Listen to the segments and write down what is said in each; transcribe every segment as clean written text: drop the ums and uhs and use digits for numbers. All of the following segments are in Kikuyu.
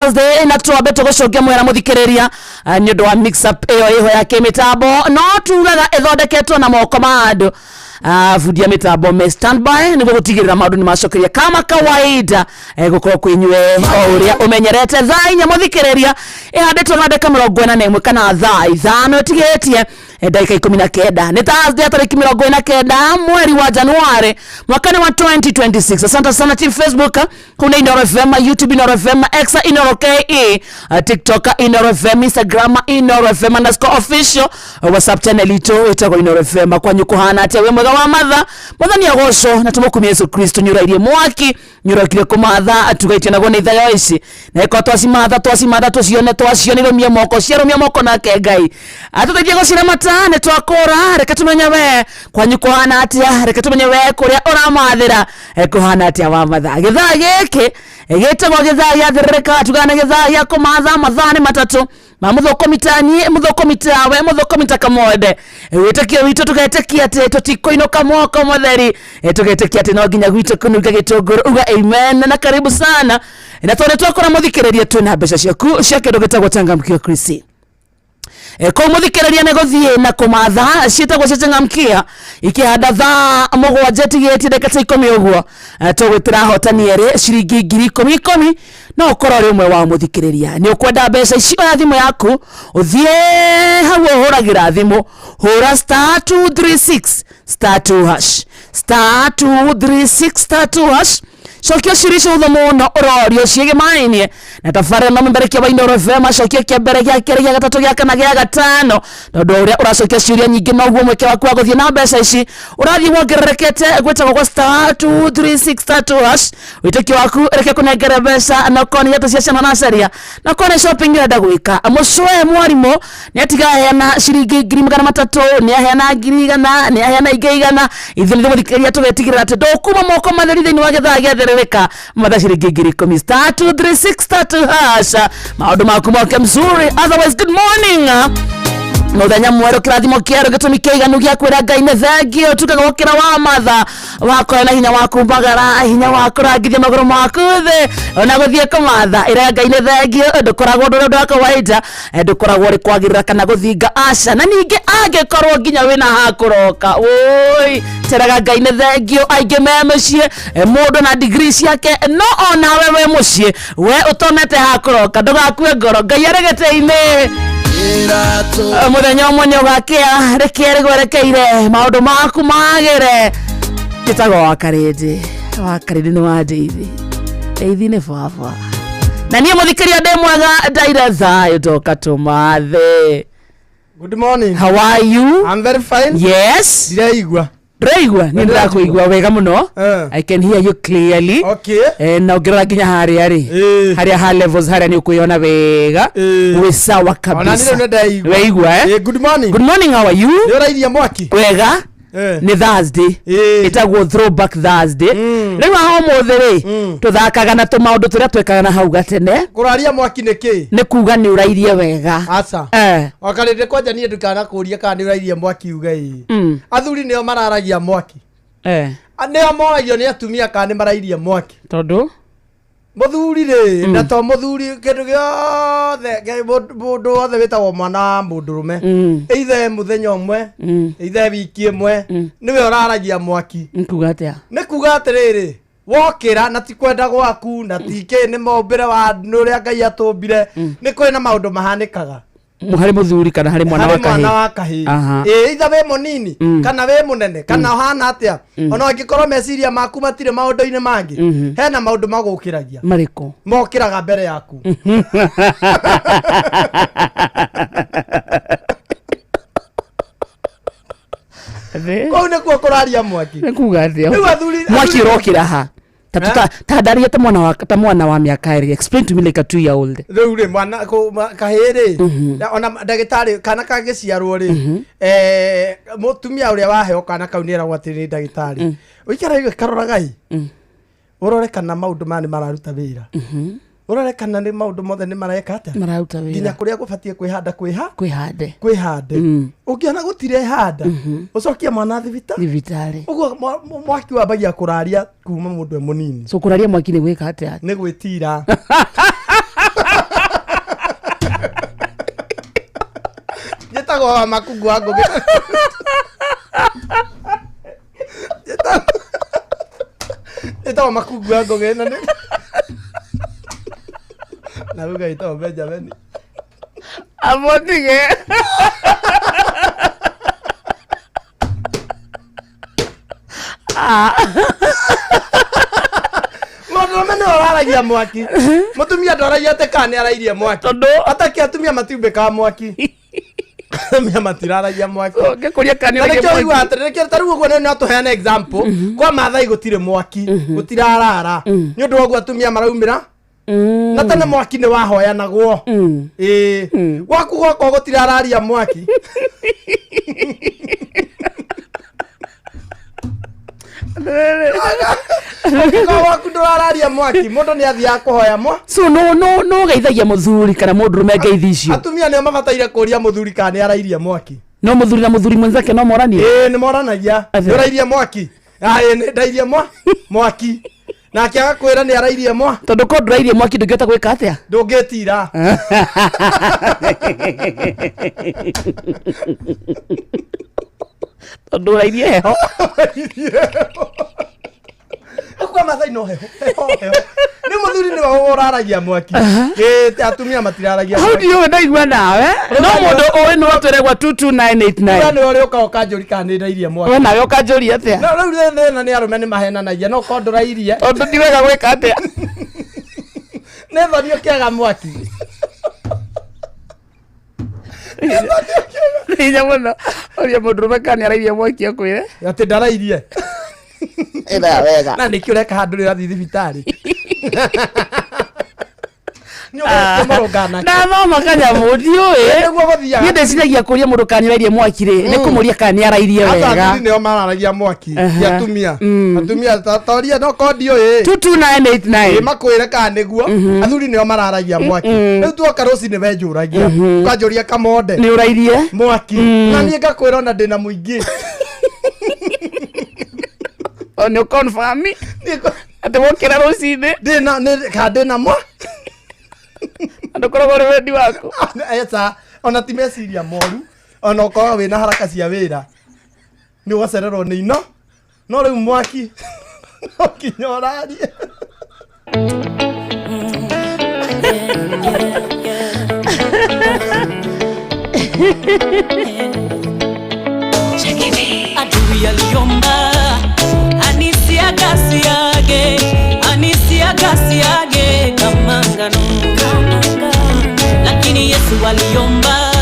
Thursday na twambe tũgũcokia mwera mũthikĩrĩria nĩ ũndũ wa mix up ĩyo ĩho ya kĩmĩtambo no tugaga ĩthondeketwo na moko ma andũ. Bundi ya mĩtambo me standby nĩguo gũtigĩrĩra maũndũ nĩ macokeria kama kawaida, gũkorwo kwĩ inyuĩ o ũrĩa ũmenyerete. Thaa 4 mũthikĩrĩria ĩhandĩtwo na ndagĩka 41 kana thaa 5 ĩtigĩtie ndagĩka 19. Nĩ Thursday tarĩki 49 mweri wa Januari mwaka nĩ wa 2026. Asante sana team Facebook kuu nĩ Inoro FM, YouTube Inoro FM, X Inoro KE, TikTok Inoro FM, Instagram Inoro FM underscore official, WhatsApp channel itũ ĩtagwo Inoro FM. Kwanyu kũhana atĩa? Wĩ mwega wa matha? Mwathani agocwo na tũmũkumie Yesu Kristo. Nĩ ũrairie mwaki, nĩ ũrokire kũmatha tugaitie naguo nĩ ithayo ici na ĩkorwo twacimatha twacimatha tũcione twacionirũmie moko ciarũmia moko nake Ngai atũteithie gũciramata nĩ twakũra. Reke tũmenye we kwanyu kũhana atĩa, reke tũmenye we kũrĩa ũramathĩra kũhana atĩa wa mathaa. Gĩthaa gĩkĩ gĩtagwo gĩthaa gĩa thĩrĩrĩka, tugana gĩthaa gĩa kũmatha. Mathaa nĩ 3 ma mũthũkũmi ta niĩ, mũthũkũmi tawe, mũthũkũmi ta kamwende. Wĩtĩkio witũ tũgetĩkia atĩ tũtikũinũka moko mũtheri, tũgetĩkia atĩ no nginya gwitũ kũnunga gĩtũngũrũ. Uga amen na karibu sana. Na tondũ twakora mũthikĩrĩria twĩna mbeca ciaku cia kĩndũ gĩtagwo changamkio Krisi. Kũu mũthikĩrĩria nĩ gũthiĩ na kũmatha ciĩtagwo cia changamkia ikĩhanda thaa 7 tigĩtie ndagĩka ta 10 ũguo. Tũgwĩtĩra ahotani erĩ ciringi ngiri 10 10. No ũkorwo ũrĩ ũmwe wa mũthikĩrĩria nĩ ũkwenda mbeca ici, oya thimũ yaku ũthiĩ hau ũhũragĩra thimũ, hũra *236 *2 hash, *236 *2 hash. Cokia ciũria icio hũthũ mũno ũrorio ciĩgĩmainie na tabarĩra no mũmerekia wa Inoro FM. Acokia kĩa mbere, gĩa kerĩ, gĩa gatatũ, gĩa kana, gĩa gatano, tondũ o ũrĩa ũracokia ciũria nyingĩ noguo mweke waku wa gũthiĩ na mbeca ici ũrathiĩ wongererekete. Gwĩtagwo gwa *236 *2 hash. Wĩtĩkio waku reke kũnengere mbeca, na okorwo nĩ iratũ cia ciana ũracaria, na okorwo nĩ shopping ũrenda gwĩka. Mũcũe mwarimũ nĩ atiga aheana ciringi 300,000, nĩ aheana 100,000, nĩ aheana ingĩ 100. Ithuĩ nĩ mũthikĩrĩria tũgetigĩrĩra atĩ ndũkuma moko matheri thĩinĩ wa gĩthaa gĩa thĩrĩrĩka matha ciringi 10,000, *236 *2 hash. Maũndũ maku moke mzuri. Otherwise, good morning, mũthenya mwerũ, kĩrathimo kĩerũ, gĩtũmi kĩiganu gĩa kwĩra Ngai nĩ thengio. Tugaga wokĩra wa matha wakora na hinya wa kumbagara, hinya wa kũrangithia magũrũ maku thĩ ona gũthiĩ kũmatha. Ĩra Ngai nĩ thengio. Ndũkoragwo ũndũ ũrĩa ũndũ wa kawaida, ndũkoragwo ũrĩ kwagĩrĩra kana gũthinga, aca. Na ningĩ angĩkorwo nginya wĩna hakũroka ũi, teraga Ngai nĩ thengio. Aingĩ me mĩciĩ, mũndũ na degree ciake, no onawe we mũciĩ we ũtonete hakũroka, ndũgakue ngoro. Ngai arĩ gĩtĩ-inĩ. Mũthenya ũmwe nĩ ũgakĩa rĩkĩa rĩgwerekeire maũndũ maku magĩre. Njĩtagwo wa Karĩndĩ, wa Karĩndĩ nĩ wa Ndeithi, Ndeithi nĩ baba. Na niĩ mũthikĩria ndĩ mwega, ndaire thayũ ndoka tũmathe. Good morning. How are you? I'm very fine. Yes. Ndiraigua. Ndĩraigua, niĩ ndĩrakũigua wega mũno. I can hear you clearly. Na ũngĩrora nginya harĩa rĩ, harĩa ha levels harĩa nĩ ũkwĩona wega. Wĩ sawa Ona kabisa. niĩ rĩu nĩndeigua. Weigua, eh? Good morning. Good morning, how are you? Nĩ ũrairia mwaki? Wega. Nĩ Thursday. Ĩtagwo Throwback Thursday. Rĩu haha ũmũthĩ rĩ, tũthakaga na tũmaũndũ tũrĩa twekaga na hau gatene. Kũraria mwaki nĩ kĩ? Nĩ kuga nĩ ũrairie wega. Aca. Wakarĩndĩ kwanja niĩ ndũkanakũrie kana nĩ ũrairie mwaki uge ĩĩ. Athuri nĩo mararagia mwaki. Nĩo moragio nĩ atumia kana nĩ marairie mwaki. Tondũ? Mũthuri rĩ, na to mũthuri, kĩndũ gĩothe mũndũ wothe wĩtagwo mwana wa mũndũrũme, either mũthenya ũmwe, either wiki ĩmwe, nĩwe ũraragia mwaki. Nĩ kuga atĩa? Nĩ kuga atĩrĩrĩ, wokĩra na ti kwenda gwaku na ti kĩ, nĩ mombĩre wa nĩ ũrĩa Ngai atũmbire, nĩ kũrĩ na maũndũ mahanĩkaga. Harĩ mũthuri kana harĩ mwana wa Harĩ mwana kahĩĩ? wa kahĩĩ. Ĩĩ, either wĩ mũnini kana wĩ mũnene kana ũhana atĩa, ona angĩkorwo meciria maku matirĩ maũndũ-inĩ mangĩ, hena maũndũ magũkĩragia. Marĩkũ? Mokĩraga mbere yaku. Kũu nĩkuo kũraria mwaki. Nĩ kuga atĩa? Rĩu athuri Mwaki ũrokĩra ha? Ta ta ndaria ta mwana wa ta mwana wa mĩaka 2. Explain to me like a 2 year old. Rĩu rĩ, mwana kahĩĩ rĩ, ona ndagĩtarĩ kana kangĩciarwo rĩ, mũtumia ũrĩa waheo kana kau nĩ eragwo atĩ nĩ ndagĩtarĩ, ũikare karoragai, ũrore kana maũndũ maya nĩ mararuta wĩra, ũrore kana nĩ maũndũ mothe nĩ mareka atĩa. Mararuta wĩra. Nginya kũrĩa gũbatiĩ kwĩhanda kwĩha Kwĩhande. Kwĩhande. Ũngĩona gũtirehanda, ũcokie mwana thibitarĩ. Ũguo mwaki wambagia kũraria kuma mũndũ e mũnini. So kũraria mwaki nĩ gwĩka atĩa? Nĩ gwĩtira. Njĩtagwo wa makungu wa ngũgĩ. Njĩtagwo makungu wa ngũgĩ na nĩ na rĩu ĩtagwo Benjamin. Abotige. Mũndũrũme nĩwe ũraragia mwaki, mũtumia ndwaragia atĩ kana nĩ arairie mwaki. Tondũ ataki atumia matiumbĩkaga mwaki, atumia matiraragia mwaki. Ngĩkũria kana Na nĩ nĩkĩo ũiguaga atĩrĩ, nĩkĩo ta rĩu ũguo no tũheane example kwa Maathai gũtirĩ mwaki, gũtirarara nĩ ũndũ wa ũguo atumia maraumĩra, na tene mwaki nĩ wahoyanagwo. Ĩĩ, gwaku gwakorwo gũtirararia mwaki. Ũngĩkorwo gwaku ndũrararia mwaki, mũndũ nĩ athiaga kũhoya mwa So no geithagia mũthuri kana mũndũrũme ngeithi icio? Atumia nĩo mabataire kũria mũthuri kana nĩ arairie mwaki. No mũthuri na mũthuri mwenzake no moranie? Ĩĩ, nĩ moranagia. Atĩa? Nĩ ũrairie mwaki? Ah, ĩĩ, nĩ ndairie mwaki, nake agakwĩra nĩ arairie mwa Tondũ ko ndũrairie mwaki, ndũngĩhota gwĩka atĩa? Ndũngĩtira. Tondũ ũrairie heho. Kwa Mathai no heho heho heho, nĩ mũthuri nĩwe ũraragia mwaki. Ĩĩ, atumia matiraragia Hau mwaki. Ndiũĩ, ndaigua nawe no mũndũ ũĩ no atwĩre gwa 22989. We nĩwe ũrĩũka ũkanjũri kana nĩ ndairie mwaki. We nawe ũkanjũria atĩa? No rĩu thĩna nĩ arũme nĩ mahenanagia, no korwo ndũrairie. Tondũ ti wega gwĩka atĩa? Nĩ thoni ũkĩaga mwaki. Hinya mũno ũria mũndũrũme kana nĩ arairie mwaki akwĩre atĩ ndarairie. Ĩra wega. Na nĩkĩo ũreka handũ rĩ ũrathiĩ thibitarĩ nĩ ũgeretie mũrũngana nake. Ndathoma kanyamũ, ndiũĩ. Nĩguo gũthiaga. Niĩ ndĩciragia kũria mũndũ kana nĩ arairie mwaki rĩ, nĩ kũmũria kana nĩ arairie Hata wega. athuri nĩo mararagia mwaki, ti atumia. Atumia toria no ko ndiũĩ. 22989. Ĩ, makwĩre kana nĩguo athuri nĩo mararagia mwaki. Rĩu tuoka rũcinĩ wenjũragia, ũkanjũria kamonde Nĩ ũrairie mwaki, na niĩ ngakwĩra ona ndĩna mũingĩ. O nĩ ũconfirm Niĩ atĩ wokĩra rũcinĩ ndĩna ka ndĩna mwa na ndũkoragwo ũrĩ wendi waku. Eca, ona ti meciria moru, ona ũkorwo wĩna haraka cia wĩra nĩ ũgacererwo nĩ ino, no rĩu mwaki no nginya ũrarie. Adui aliomba anisiagasiage, anisiagasiage kama ngano, lakini Yesu aliomba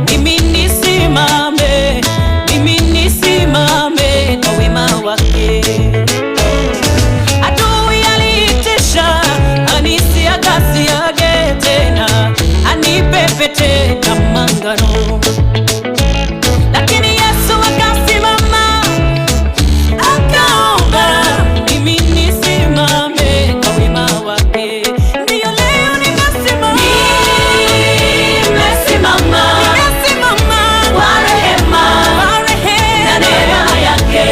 mimi nisimame, mimi nisimame kwa wema wake. Adui aliitisha anisiagasiage tena, anipepete kama ngano, lakini Yesu akasimama akaomba mimi nisimame kwa wema wake. Ndiyo leo nimesimama, nimesimama, nimesimama kwa rehema, kwa rehema na neema yake.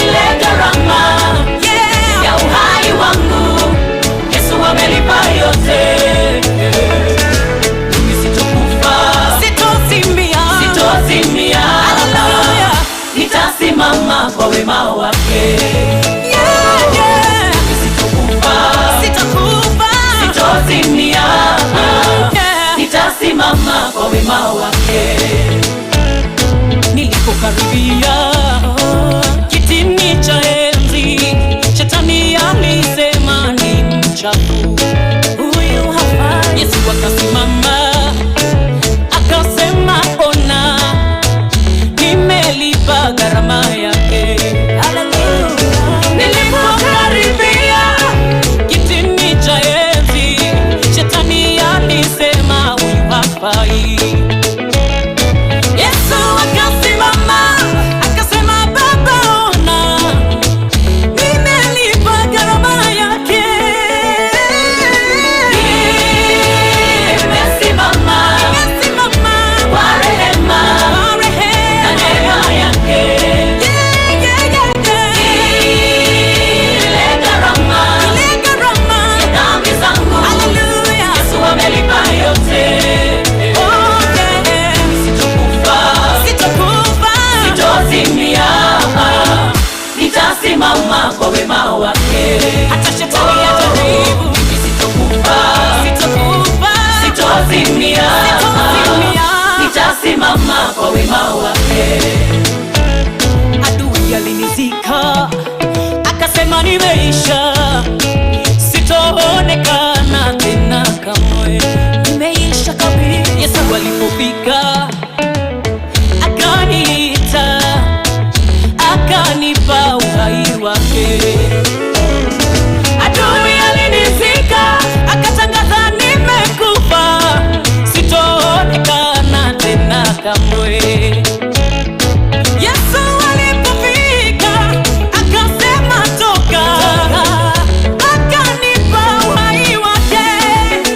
Ile gharama ya uhai wangu Yesu amelipa yote. Mimi sitokufa, sitozimia, sitozimia. Haleluya, nitasimama kwa wema wake. Yeah. Mimi sitokufa, sitakufa, sitozimia. Yeah. Nitasimama kwa wema wake. Nilipokaribia kitini cha enzi, shetani alisema ni mchafu huyu hafai. Yesu akasimama akasema, ona, nimelipa gharama yake. Nilipokaribia kitini cha enzi, shetani alisema huyu hafai. Yesu akasimama. wake. Adui alinizika akasema nimeisha, sitoonekana tena kamwe, nimeisha kabisa. Yesu alipofika akaniita, akanipa uhai wake. Adui alinizika akatangaza nimekufa, sitoonekana tena kamwe. Yesu alipofika akasema toka, akanipa uhai wake.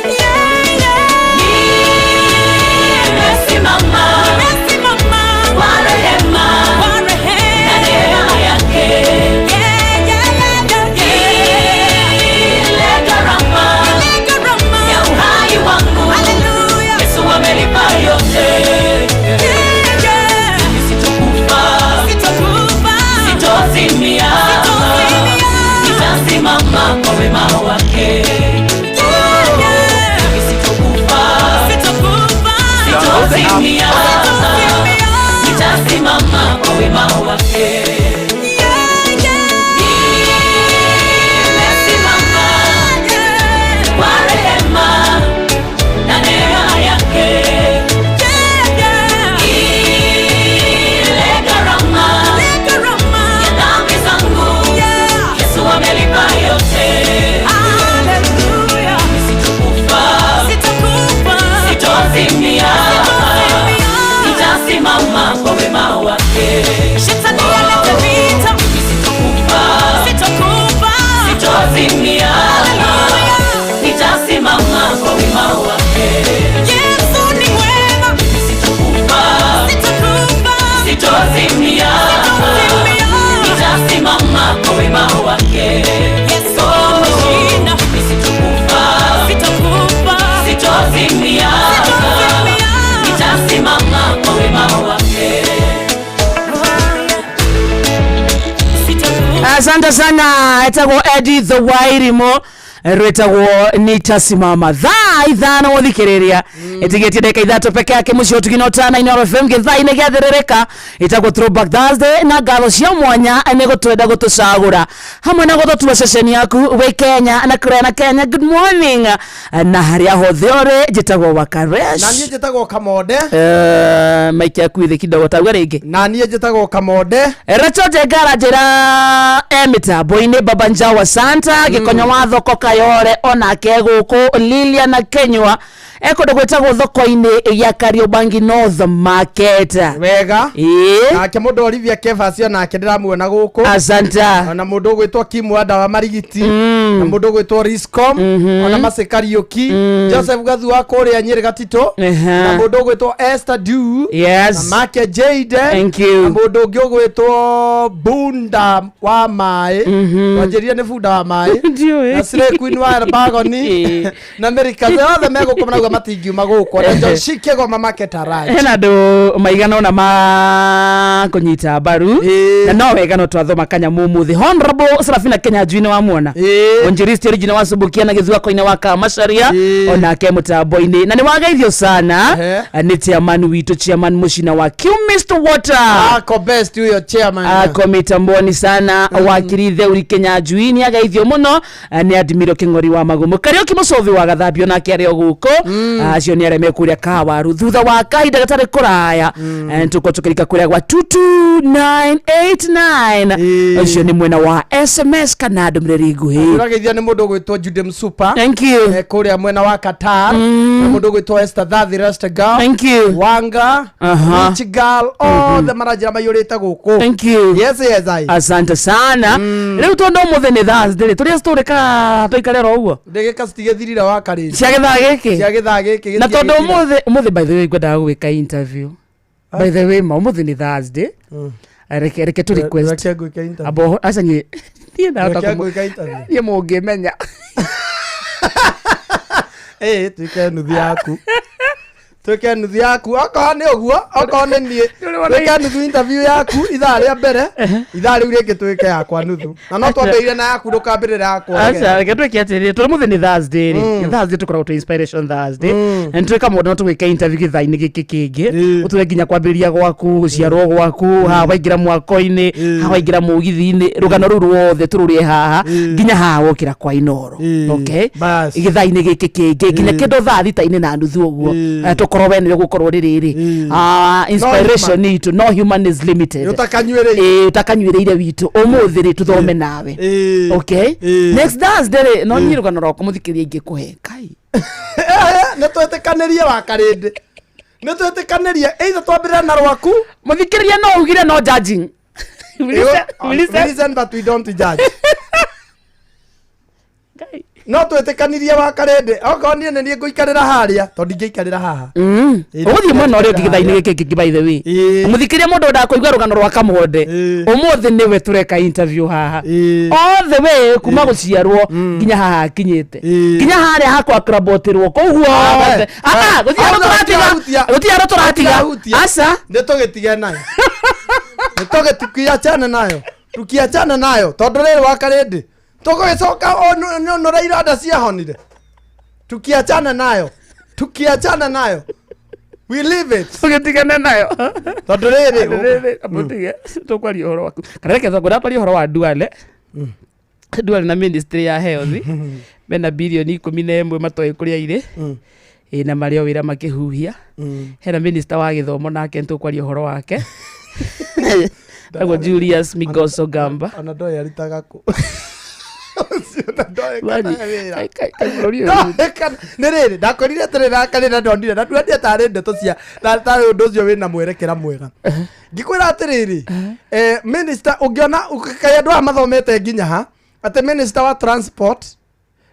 Yeah, yeah. Nimesimama, nimesimama kwa rehema, kwa rehema na neema yake. Yeah, yeah, yeah, yeah, yeah. Ile gharama, ile gharama ya uhai wangu. Hallelujah. Yesu amelipa yote. Yeah, yeah. Sitokufa, sitokufa, sitozimia, sitozimia, nitasimama kwa wema wake. Yeah, yeah. Sitokufa, sitokufa, sitozimia, sitozimia, nitasimama kwa wema wake. Yeah, yeah. Nimesimama kwa rehema na neema yake. Yeah, yeah. Ile gharama, ile gharama ya dhambi zangu, yeah. Yesu amelipa yote. Hallelujah. Sitokufa, sitokufa, sitozimia, sitozimia, nitasimama kwa wema wake. Shetani alete vita, sitokufa, sitokufa, sitozimia, hallelujah, nitasimama kwa wema wake. Yesu ni mwema, sitokufa, sitokufa, sitozimia, sitozimia, nitasimama kwa wema wake. Yesu ameshinda, sitokufa, sitokufa, sitozimia, sitozimia, nitasimama kwa wema wake. Sitokufa. Asante sana. Etagwo Eddie the Wairimo, rwĩtagwo Nitasimama. Thaa 5 gũthikĩrĩria ĩtigĩtie ndagĩka 3 peke yake mũciĩ ũtugi na ũtana Inooro FM gĩthaa-inĩ gĩathĩrĩrĩka. Ĩtagwo Throwback Thursday na ngatho cia mwanya nĩ gũtwenda gũtũcagũra hamwe na gũtũtua ceceni yaku wĩ Kenya na kũrĩa na Kenya. Good morning na harĩa hothe ũrĩ. Njĩtagwo Wakaresh. Na niĩ njĩtagwo Kamonde. Maiki yaku ithĩ kidogo, tauga rĩngĩ. Na niĩ njĩtagwo Kamonde. Recho Njengara njĩra e mĩtambo-inĩ, Baba Njawa Santa Gĩkonyo wa thoko Kayore onake gũkũ, Lilia na Kenywa ekũndũ gwĩtagwo thoko-inĩ ya Kariobangi North Market. Wega. Ĩĩ. Nake mũndũ Olivia Kevas nake ndĩramuona gũkũ. Asanta. Ona mũndũ ũgwĩtwo Kimwanda wa Marigiti na mũndũ ũgwĩtwo Riscom, ona Macĩ Kariũki, Joseph Gathu wa kũrĩa Nyĩrĩ Gatitũ, na mũndũ ũgwĩtwo Esther Du na Make Jade, Thank you. na mũndũ ũngĩ ũgwĩtwo Bunda wa maĩ, wanjĩrire nĩ bunda wa maĩ. Ndiũĩ. Na Slay Queen wa Elbagoni na Mary Kaze othe megũkũ, marauga matingiuma gũkũ, na John Shikegoma Market Arrange. Hena andũ maigana ũna ma kũnyita mbaru. Na no wega no twathoma kanyamũ mũthĩ. Honorable Serafina Kenya Njui nĩ wamuona. Mwinjilisti original wa Subukia na gĩthwako-inĩ wa Kamacharia onake mũtambo-inĩ na nĩ wageithio sana. Nĩ chairman witũ, chairman mũcina wa Mr Water. Ako best huyo chairman. Ako mitamboni sana. Wakiri Theuri Kenya Njui nĩ ageithio mũno nĩ Admiro Kĩng'ori wa Magumu Kariũki mũcũvi wa gathambio nake arĩ o gũkũ. Acio nĩ arĩa mekũrĩa kawaru thutha wa kahinda gatarĩ kũraya. Tũkorwo tũkĩrika kũrĩa gwa 22989. Ũcio nĩ mwena wa SMS kana ndũmĩrĩri nguhĩ. Ũrageithio nĩ mũndũ ũgwĩtwo Jude Msupa Thank you. Kũrĩa mwena wa Qatar, na mũndũ ũgwĩtwo Esther Thathi Rasta Girl, Thank you. Wanga Rich Girl, othe maranjĩra maiyũrĩte gũkũ. Thank you. Yes, I. Asante sana. Rĩu tondũ ũmũthĩ nĩ Thursday rĩ, tũrĩa story ka tũikare ro ũguo. Ndagĩka citigĩthirire wa karĩci. Cia gĩthaa gĩkĩ. Cia gĩthaa gĩkĩ. Na tondũ gĩtigĩthira. ũmũthĩ by the way ngwendaga gwĩka interview, by the way ma ũmũthĩ nĩ Thursday. Reke tu request. Reke ngwĩke interview. Abo aca niĩ ndahota Reke ngwĩke interview. Niĩ mũngĩmenya. Ĩĩ, tuĩke nuthu yaku. Twĩke nuthu yaku okorwo nĩ ũguo, okorwo nĩ niĩ, Nĩ ũrĩ wona twĩke nuthu interview yaku ithaa rĩa mbere, ithaa rĩu rĩngĩ twĩke yakwa nuthu, na no twambĩrĩrie na yaku, ndũkambĩrĩra yakwa. Aca, reke twĩke atĩrĩrĩ, tondũ mũthĩ nĩ Thursday rĩ, Thursday tũkoragwo twĩ Inspiration Thursday, na nĩtwĩka mũndũ no tũgwĩka interview gĩthaa-inĩ gĩkĩ kĩngĩ. Ũtwĩre nginya kwambĩrĩria gwaku, gũciarwo gwaku, haha waingĩra mwako-inĩ, haha waingĩra mũgithi-inĩ, rũgano rũu ruothe tũrũrĩe haha nginya haha wokĩra kwa Inoro. Okay, Bas. gĩthaa-inĩ gĩkĩ kĩngĩ nginya kĩndũ thaa thita-inĩ na nuthu ũguo. Tũkorwo we nĩwe gũkorwo rĩrĩrĩ inspiration itũ, no human is limited. Ũtakanyuĩrĩire. Ĩĩ, ũtakanyuĩrĩire witũ ũmũthĩ rĩ, tũthome nawe. Okay, next Thursday rĩ, no niĩ rũgano rwakwa, mũthikĩrĩria, ingĩkũhe kai. Nĩ twĩtĩkanĩrie wa karĩndĩ, nĩ twĩtĩkanĩrie either twambĩrĩre na rwaku. Mũthikĩrĩria, no ugire no judging. We listen, we We listen. listen but we don't judge. Ngai. No twĩtĩkanirie wa karĩndĩ, okorwo niĩ nĩ niĩ ngũikarĩra harĩa, tondũ ndingĩikarĩra haha. Ũgũthiĩ mwena ũrĩa ũngĩ gĩthaa-inĩ gĩkĩ kĩngĩ, by the way. Mũthikĩrĩria, mũndũ wendaga kũigua rũgano rwa Kamwonde, ũmũthĩ nĩwe tũreka interview haha, all the way kuma gũciarwo nginya haha akinyĩte, nginya harĩa hakwa krabotirwo kũu guothe. Ah, gũtirĩ handũ tũratiga. Hutia. Gũtirĩ handũ tũratiga. Hutia. Aca. Nĩ tũgĩtige nayo, nĩ tũgĩ tukiachana nayo, tukiachana nayo, tondũ rĩrĩ wa karĩndĩ tũgũgĩcoka nũra ironda ciahonire. Tukiachana nayo, tukiachana nayo, we leave it. Tũgĩtigane nayo. Tondũ rĩrĩ Rĩrĩ, mũtige tũkwaria ũhoro waku, kana reke twakwenda twarie ũhoro wa Duale. Duale na ministry ya health mena 11 bilioni matoĩ kũrĩa irĩ. Ĩ na marĩ o wĩra makĩhuhia. Hena minister wa gĩthomo, nake nĩtũkwaria ũhoro wake, naguo Julius Migoso Gamba. Ona ndoĩ arutaga kũ ũcio, na ndoĩ kana he wĩra. Bũrũri ũyũ. Ndoĩ nĩ rĩrĩ ndakorire atĩrĩ rakarĩra, ndonire na nduanie tarĩ ndeto cia tarĩ ũndũ ũcio wĩna mwerekera mwega. Ngĩkwĩra atĩrĩrĩ, minister ũngĩona kaĩ andũ aya mathomete nginya ha atĩ minister wa transport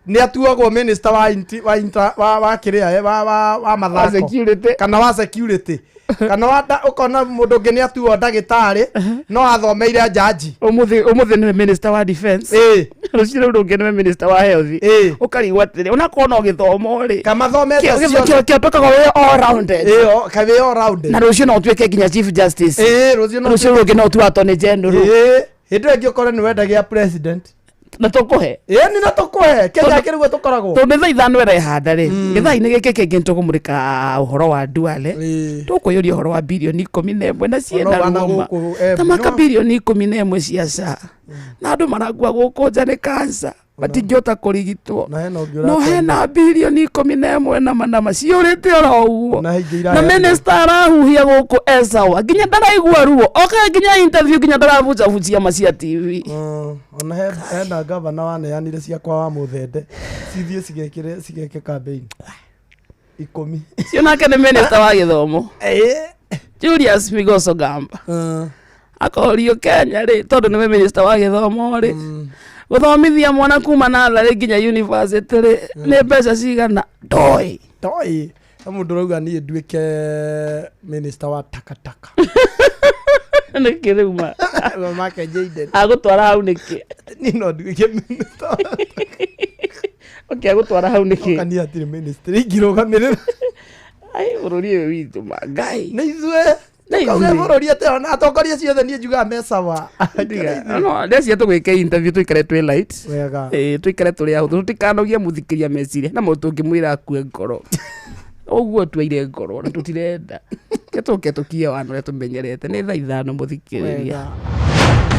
nĩ atuagwo minister wa inti, wa, intra, wa kĩrĩa wa mathako. Security. Kana wa security, kana wa ũkona mũndũ ũngĩ nĩ atuo ndagĩtarĩ no athomeire jaji. Ũmũthĩ nĩwe minister wa defense, rũciũ rũu rũngĩ nĩwe minister wa health. Ũkarigwo atĩrĩ, onakorwo no gĩthomo rĩ, kamathomete ciothe. Kĩo wĩ all rounded. Ĩ, kaĩ all rounded. Na rũciũ no ũtuĩke nginya chief justice. Ĩ, rũciũ no Rũciũ rũngĩ no ũtuo attorney general. Ĩ, hĩndĩ ĩyo ĩngĩ ũkore nĩ wendagia president. Na tũkũhe. Ĩ, nĩ na tũkũhe Kenya kĩrĩguo tũkoragwo. Tondũ thaa 5 ĩrehanda rĩ, gĩthaa-inĩ gĩkĩ kĩngĩ nĩtũkũmũrĩka ũhoro wa Duale. Tũkwĩyũria ũhoro wa 11 bilioni na ciĩna Ona wana ruoma. gũkũ, Ta maka no. 11 bilioni cia SHA, na andũ marakua gũkũ nja nĩ kansa, matingĩhota kũrigitwo. Na hena ũngĩ No ũratwarire. hena 11 bilioni nama ciũrĩte oro ũguo. Na ingĩ Na iraheanwo. minister arahuhia gũkũ esawa, nginya ndaraigua ruo oka nginya interview, nginya ndarabucabucia macia TV. Ona hena gavana waneanire ciakwa wa mũthende cithiĩ cigekĩre cigeke campaign 10. Cio nake nĩ minister wa gĩthomo Julius Migoso Gamba. Akorio Kenya rĩ, tondũ nĩwe minister wa gĩthomo rĩ, gũthomithia mwana kuma natharĩ nginya university rĩ, nĩ mbeca cigana? Ndoĩ. Toi he mũndũ ũrauga niĩ nduĩke minister wa takataka. Nĩkĩ rĩu ma? Mamake Jaden. Agũtwara hau nĩkĩ? Niĩ no nduĩke minister wa Okay, agũtwara hau nĩkĩ? Oka niĩ hatirĩ ministry ingĩrũgamĩrĩra. Ai, bũrũri ũyũ witũ ma Ngai. Nĩ ithuĩ. Nĩ Kauge ithuĩ. bũrũri atĩ ona atongoria ciothe niĩ njugaga me sawa. No ndecia tũgwĩke interview tũikare twĩ light. Wega. Ĩĩ, tũikare tũrĩ ahũthũ, tũtikanogie mũthikĩria meciria na mũndũ tũngĩmwĩra akue ngoro ũguo tuaire ngoro, na tũtirenda ke tũke tũkie wana ũrĩa tũmenyerete. Nĩ thaa 5, mũthikĩrĩria.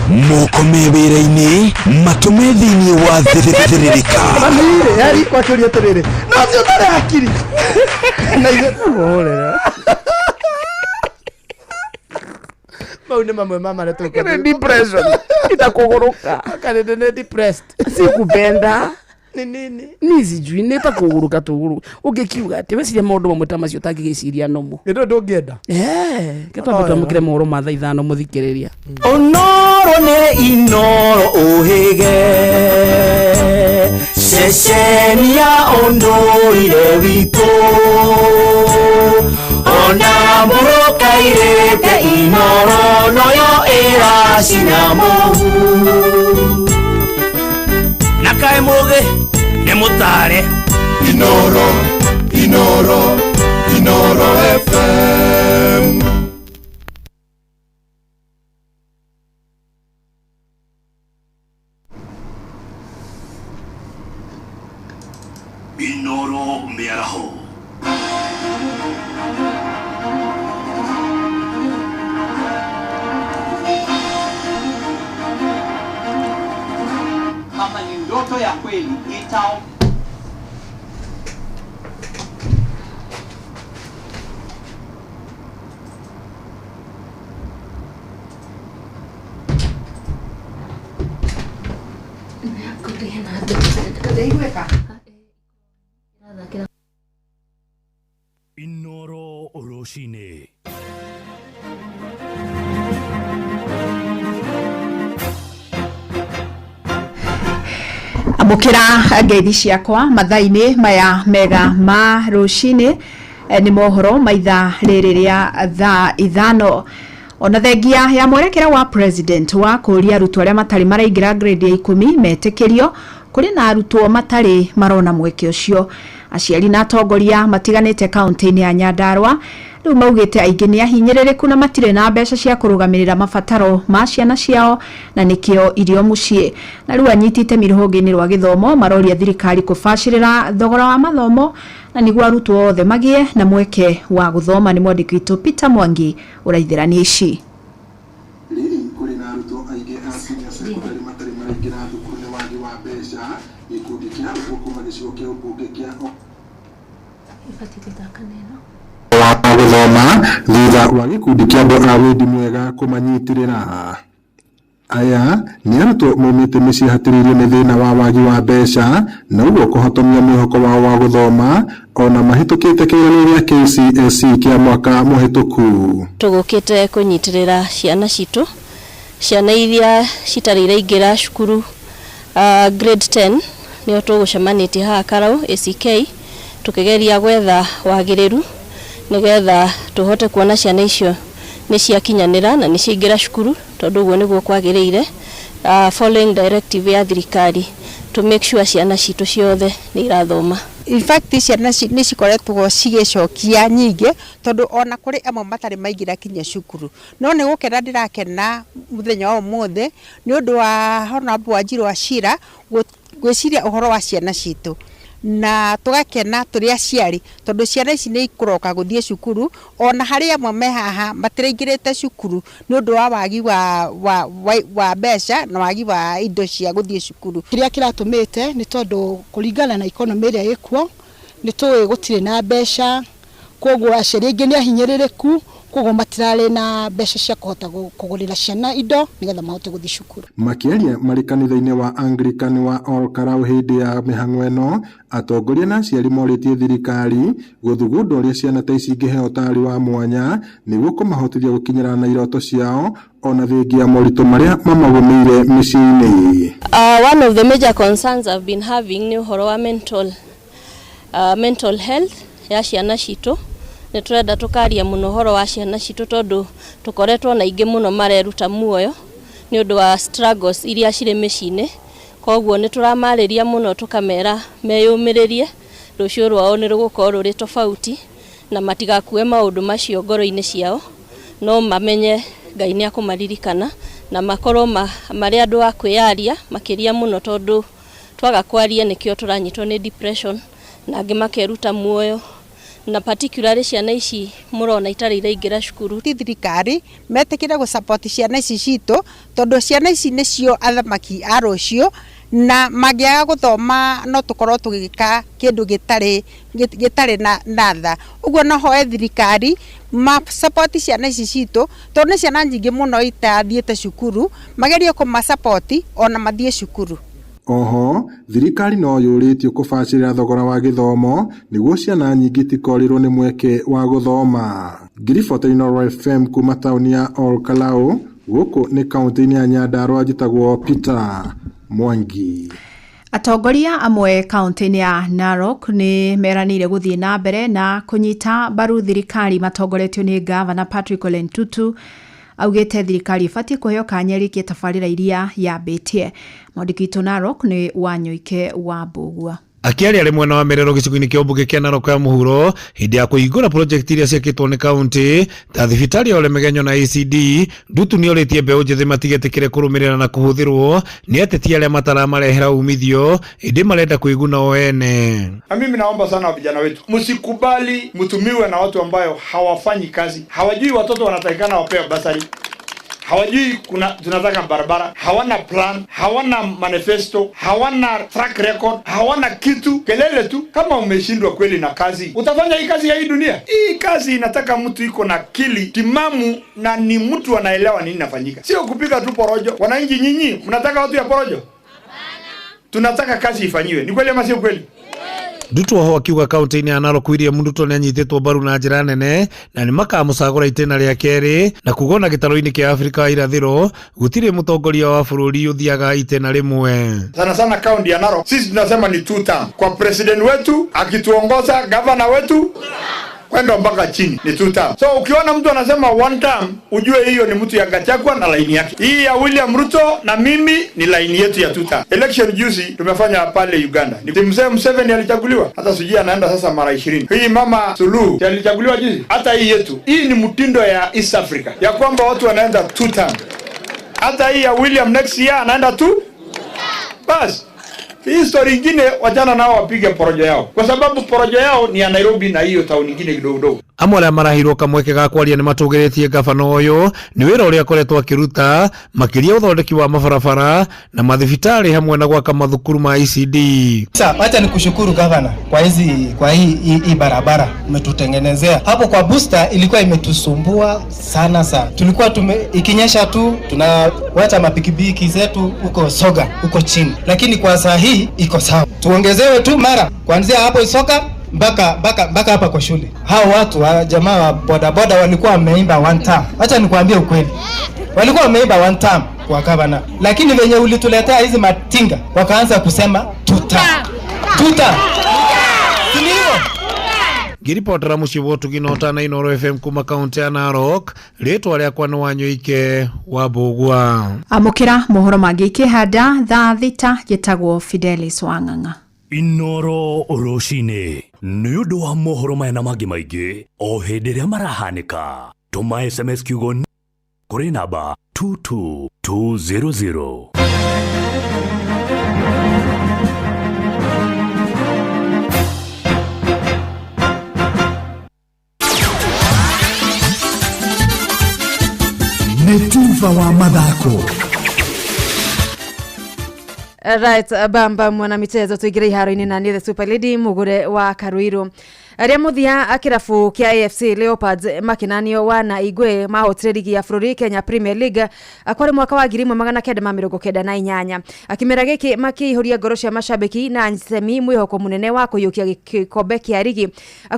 Moko me wĩra-inĩ, matũme thĩinĩ wa thĩrĩrĩka. Mami-rĩ yarikwo akĩũria atĩrĩrĩ, no ũcio ũtarĩ hakiri na ithuĩ Kũhũrĩra. Mau nĩ mamwe ma marĩa Nĩ depression itakũgũrũka. Karĩndĩ nĩ depressed. Sikupenda. Nĩ nini. Ni sijui nĩ ta kũgũrũka tũgũrũ ũngĩkiuga atĩ weciria maũndũ mamwe ta macio ũtangĩgĩciria nomo. Nĩ ndũ ndũngĩenda. Ke twambe twamũkĩre mohoro ma thaa 5, mũthikĩrĩria. Onoro nĩ Inoro ũhĩge ceceni ya ũndũire witũ, ona mũrũkairĩte Inoro noyo ĩracina mũhu na kaĩ mũgĩ nĩ mũtare. Inoro, Inoro, Inoro. Inooro FM. Inooro Mĩaraho. Kama ni ndoto ya kweli itao Inooro rũcinĩ. Amũkĩra ngeithi ciakwa mathaa-inĩ maya mega ma rũcinĩ, nĩ mohoro maitha rĩrĩ rĩa thaa 5. Ona thengia ya mwerekera wa president wa kũria arutwo arĩa matarĩ maraingĩra grade ya 10 metĩkĩrio, kũrĩ na arutwo matarĩ marona mweke ũcio. Aciari na atongoria matiganĩte kaunti-inĩ ya Nyandarua rĩu maugĩte aingĩ nĩ ahinyĩrĩrĩku na matirĩ na mbeca cia kũrũgamĩrĩra mabataro ma ciana ciao na nĩkĩo irio mũciĩ. Na rĩu anyiti itemi rũhonge-inĩ rwa gĩthomo maroria thirikari kũbacĩrĩra thogora wa mathomo na nĩguo arutwo othe magĩe na mweke wa gũthoma. Nĩ mwandĩki witũ Peter Mwangi ũraithĩrania ici. Rĩrĩ kũrĩ na arutwo aingĩ a senior secondary matarĩ maraingĩra thukuru nĩ wagi wa mbeca. Gĩkundi kĩa arutwo kuma gĩcigo kĩa ũmbunge kĩa wa gũthoma thutha wa gĩkundi kĩa andũ a wendi mwega kũmanyitĩrĩra. Aya nĩ arutwo maumĩte mĩciĩ hatĩrĩirio nĩ thĩna wa wagi wa mbeca na ũguo kũhotomia mwĩhoko wao wa gũthoma ona mahĩtũkĩte kĩgeranio gĩa KCSE kĩa mwaka mũhĩtũku. Tũgũkĩte kũnyitĩrĩra ciana citũ, ciana iria citarĩ iraingĩra cukuru grade 10 nĩo tũgũcemanĩtie haha Karau ACK tũkĩgeria gwetha wagĩrĩru nĩgetha tũhote kuona ciana icio nĩ ciakinyanĩra na nĩ ciaingĩra cukuru tondũ ũguo nĩguo kwagĩrĩire, following directive ya thirikari to make sure ciana citũ ciothe nĩ irathoma. In fact ciana nĩ cikoretwo cigĩcokia nyingĩ tondũ ona kũrĩ amwe matarĩ maingĩra kinya cukuru. No nĩ gũkena ndĩrakena mũthenya wa ũmũthĩ nĩ ũndũ wa Honorable Wanjiru wa Chira gwĩciria ũhoro wa ciana citũ, na tũgakena tũrĩ aciari tondũ ciana ici nĩ ikũroka gũthiĩ cukuru ona harĩ amwe me haha matiraingĩrĩte cukuru nĩ ũndũ wa wagi wa mbeca na wagi wa indo cia gũthiĩ cukuru. Kĩrĩa kĩratũmĩte nĩ tondũ kũringana na economy ĩrĩa ĩkuo nĩ tũĩ gũtirĩ na mbeca, koguo aciari aingĩ nĩ ahinyĩrĩrĩku, koguo matirarĩ na mbeca cia kũhota kũgũrĩra ciana indo nĩgetha mahote gũthiĩ cukuru. Makĩaria marĩ kanitha-inĩ wa Anglican wa Ol Kalou hĩndĩ ya mĩhang'o ĩno, atongoria na aciari morĩtie thirikari gũthugunda ũrĩa ciana ta ici ingĩheo ũtaari wa mwanya nĩguo kũmahotithia gũkinyĩra na iroto ciao ona thengia ya moritũ marĩa mamagũmĩire mĩciĩ-inĩ. One of the major concerns I've been having nĩ ũhoro wa mental health ya ciana citũ. Nĩ tũrenda tũkaria mũno ũhoro wa ciana citũ tondũ tũkoretwo na aingĩ mũno mareruta muoyo nĩ ũndũ wa struggles iria cirĩ mĩciĩ-inĩ. Koguo nĩ tũramarĩria mũno tũkamera meyũmĩrĩrie, rũciũ rwao nĩ rũgũkorwo rũrĩ tofauti na matigakue maũndũ macio ngoro-inĩ ciao, no mamenye Ngai nĩ akũmaririkana na makorwo marĩ andũ a kwĩyaria makĩria mũno tondũ twaga kwaria nĩkĩo tũranyitwo nĩ depression na angĩ makeruta muoyo, na particularly ciana ici mũrona itarĩ iraingĩra cukuru. Ti thirikari metĩkĩre gũ support ciana ici citũ tondũ ciana ici nĩcio athamaki a rũciũ, na mangĩaga gũthoma no tũkorwo tũgĩka kĩndũ gĩtarĩ na tha. Ũguo no hoe thirikari ma support ciana ici citũ tondũ nĩ ciana nyingĩ mũno itathiĩte cukuru, magerie kũma support ona mathiĩ cukuru. Oho, thirikari no yũrĩtio kũbacĩrĩra thogora wa gĩthomo nĩguo ciana nyingĩ itikorĩrwo nĩ mweke wa gũthoma. Ngiribota Inooro FM kuma taũni ya Ol Kalou, gũkũ nĩ kaunti-inĩ ya Nyandarua, njĩtagwo Peter Mwangi. Atongoria amwe kaunti-inĩ ya Narok nĩ meranĩire gũthiĩ na mbere na kũnyita mbaru thirikari matongoretio nĩ gavana Patrick Ole Ntutu. Augĩte thirikari ĩbatiĩ kũheo kanya ĩrĩkie tabarĩra iria yambĩtie. Mwandĩki witũ Narok nĩ Wanyoike wa Mbũgua. Akĩaria arĩ mwena wa Merero gĩcigo-inĩ kĩa ũmbunge kĩa Narok ya mũhuro hĩndĩ ya kũhingũra project iria ciakĩtwo nĩ kaunti ta thibitarĩ ya Olemegenyo na ECD, Ndutu nĩorĩtie mbeũ njĩthĩ matigetĩkĩre kũrũmĩrĩra na kũhũthĩrwo nĩ ateti arĩa mataramarehera umithio ĩndĩ marenda kwĩguna o ene. Na mimi naomba sana vijana wetu, msikubali mtumiwe na watu ambayo hawafanyi kazi, hawajui watoto wanatakikana wapewe basari, hawajui kuna tunataka barabara, hawana plan, hawana manifesto, hawana track record, hawana kitu, kelele tu. Kama umeshindwa kweli na kazi, utafanya hii kazi ya hii dunia? Hii kazi inataka mtu iko na akili timamu na ni mtu anaelewa nini nafanyika, sio kupiga tu porojo. Wananchi nyinyi mnataka watu ya porojo? Tunataka kazi ifanyiwe. Ni kweli ama sio kweli? Ndutu oho akiuga kaunti-inĩ ya Narok William Ruto nĩanyitĩtwo mbaru na njĩra nene na nĩmakamũcagũra itĩna rĩa kerĩ na kuga ona gĩtarũ-inĩ kĩa Afrika ya irathĩro gũtirĩ mũtongoria wa bũrũri ũthiaga itĩna rĩmwe. Sana sana kaunti ya Narok sisi tunasema ni two term. Kwa president wetu akituongoza, gavana wetu kwenda mpaka chini ni two term. So ukiona mtu anasema one term, ujue hiyo ni mtu ya Gachagua na laini yake. Hii ya William Ruto na mimi ni laini yetu ya two term. Election juzi tumefanya pale Uganda. Ni mzee Museveni alichaguliwa, hata sijui anaenda sasa mara 20. Hii mama Suluhu si alichaguliwa juzi, hata hii yetu. Hii ni mtindo ya East Africa ya kwamba watu wanaenda two term. Hata hii ya William next year anaenda tu bas. Hii story ingine wachana nao wapige porojo yao, kwa sababu porojo yao ni ya Nairobi na hiyo town ingine kidogo kidogo. Amwe arĩa marahirwo kamweke ga kwaria nĩ matũgĩrĩtie gabana ũyũ nĩ wĩra ũrĩa akoretwo akĩruta makĩria ũthondeki wa mabarabara na mathibitarĩ hamwe na gwaka mathukuru ma ECD. Sasa wacha nikushukuru gavana kwa hizi kwa hii barabara umetutengenezea hapo kwa booster. Ilikuwa imetusumbua sana sana, tulikuwa ikinyesha tu tunawacha mapikipiki zetu huko Soga huko chini, lakini kwa saa hii iko sawa. Tuongezewe tu mara kuanzia hapo Isoka mpaka hapa kwa shule. Hao watu wa jamaa wa bodaboda walikuwa wameimba one term. Wacha nikwambie ukweli, walikuwa wameimba one term kwa gavana, lakini venye ulituletea hizi matinga wakaanza kusema two term, two term. Si ni hivyo? Ngĩribotera mũciĩ wa ũtugi na ũtana Inooro FM kuma kaunti ya Narok, rĩtwa rĩakwa nĩ Wanyoike wa Mbũgua. Amũkĩra mohoro mangĩ ikĩhanda thaa 6 njĩtagwo Fidelis Wang'ang'a. Inooro rũcinĩ nĩ ũndũ wa mohoro maya na mangĩ maingĩ o hĩndĩ ĩrĩa marahanĩka, tũma SMS kiugo kũrĩ namba 22200. Nĩ tuba wa mathako. Right, bamba mwana michezo tuingire iharo-inĩ na niĩ the super lady mugure wa Karuiru. Arĩa mũthia kĩrabu kĩa AFC Leopards makinanio wa na Igwe mahotire ligi ya bũrũri Kenya Premier League kwarĩ mwaka wa 1998. Akĩmera gĩkĩ makĩihũria ngoro cia mashabiki na ncemi mwĩhoko mũnene wa kũiyũkia gĩkombe kĩa ligi,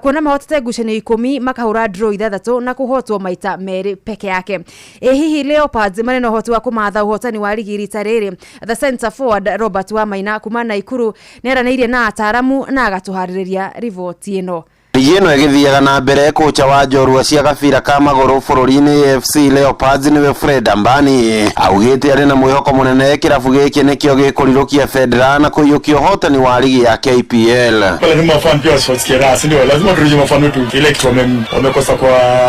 kuona mahotete ngucanio 10 makahũra draw 6 na kũhotwo maita 2 peke yake. Hihi Leopards marĩ na ũhoti wa kũmatha ũhotani wa ligi rita rĩrĩ? The center forward Robert Wamaina kuma Naikuru nĩaranĩirie na ataramu na agatũharĩrĩria riboti ĩno. Ligi ĩno ĩgĩthiaga na mbere, kocha wa njorua cia gabira ka magũrũ bũrũri-inĩ AFC Leopards nĩwe Fred Ambani augĩte arĩ na mwĩhoko mũnene kĩrabu gĩkĩ nĩkĩo gĩkũrirũkia bendera na kũiyũkia ũhotani wa ligi ya KPL. Lazima wafan pia wasikie raha, si ndio? Lazima turudishe mafan wetu ile kitu wamekosa kwa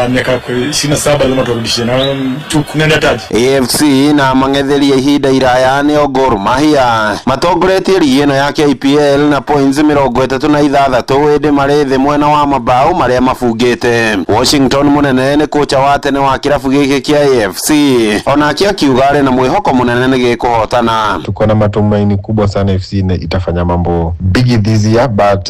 miaka 27, lazima turudishe na tukunenda taji. AFC na mang'etheria ihinda iraya nĩo Gor Mahia matongoretie ligi ĩno ya KPL na points 36 ĩndĩ marĩ thĩ mwena wa mabao marĩa mabungĩte. Washington mũnene nĩ kocha wa tene wa kĩrabu gĩkĩ kĩa AFC onake akiuga arĩ na mwĩhoko mũnene nĩ gĩkũhotana. Tuko na matumaini kubwa sana FC itafanya mambo big this year, but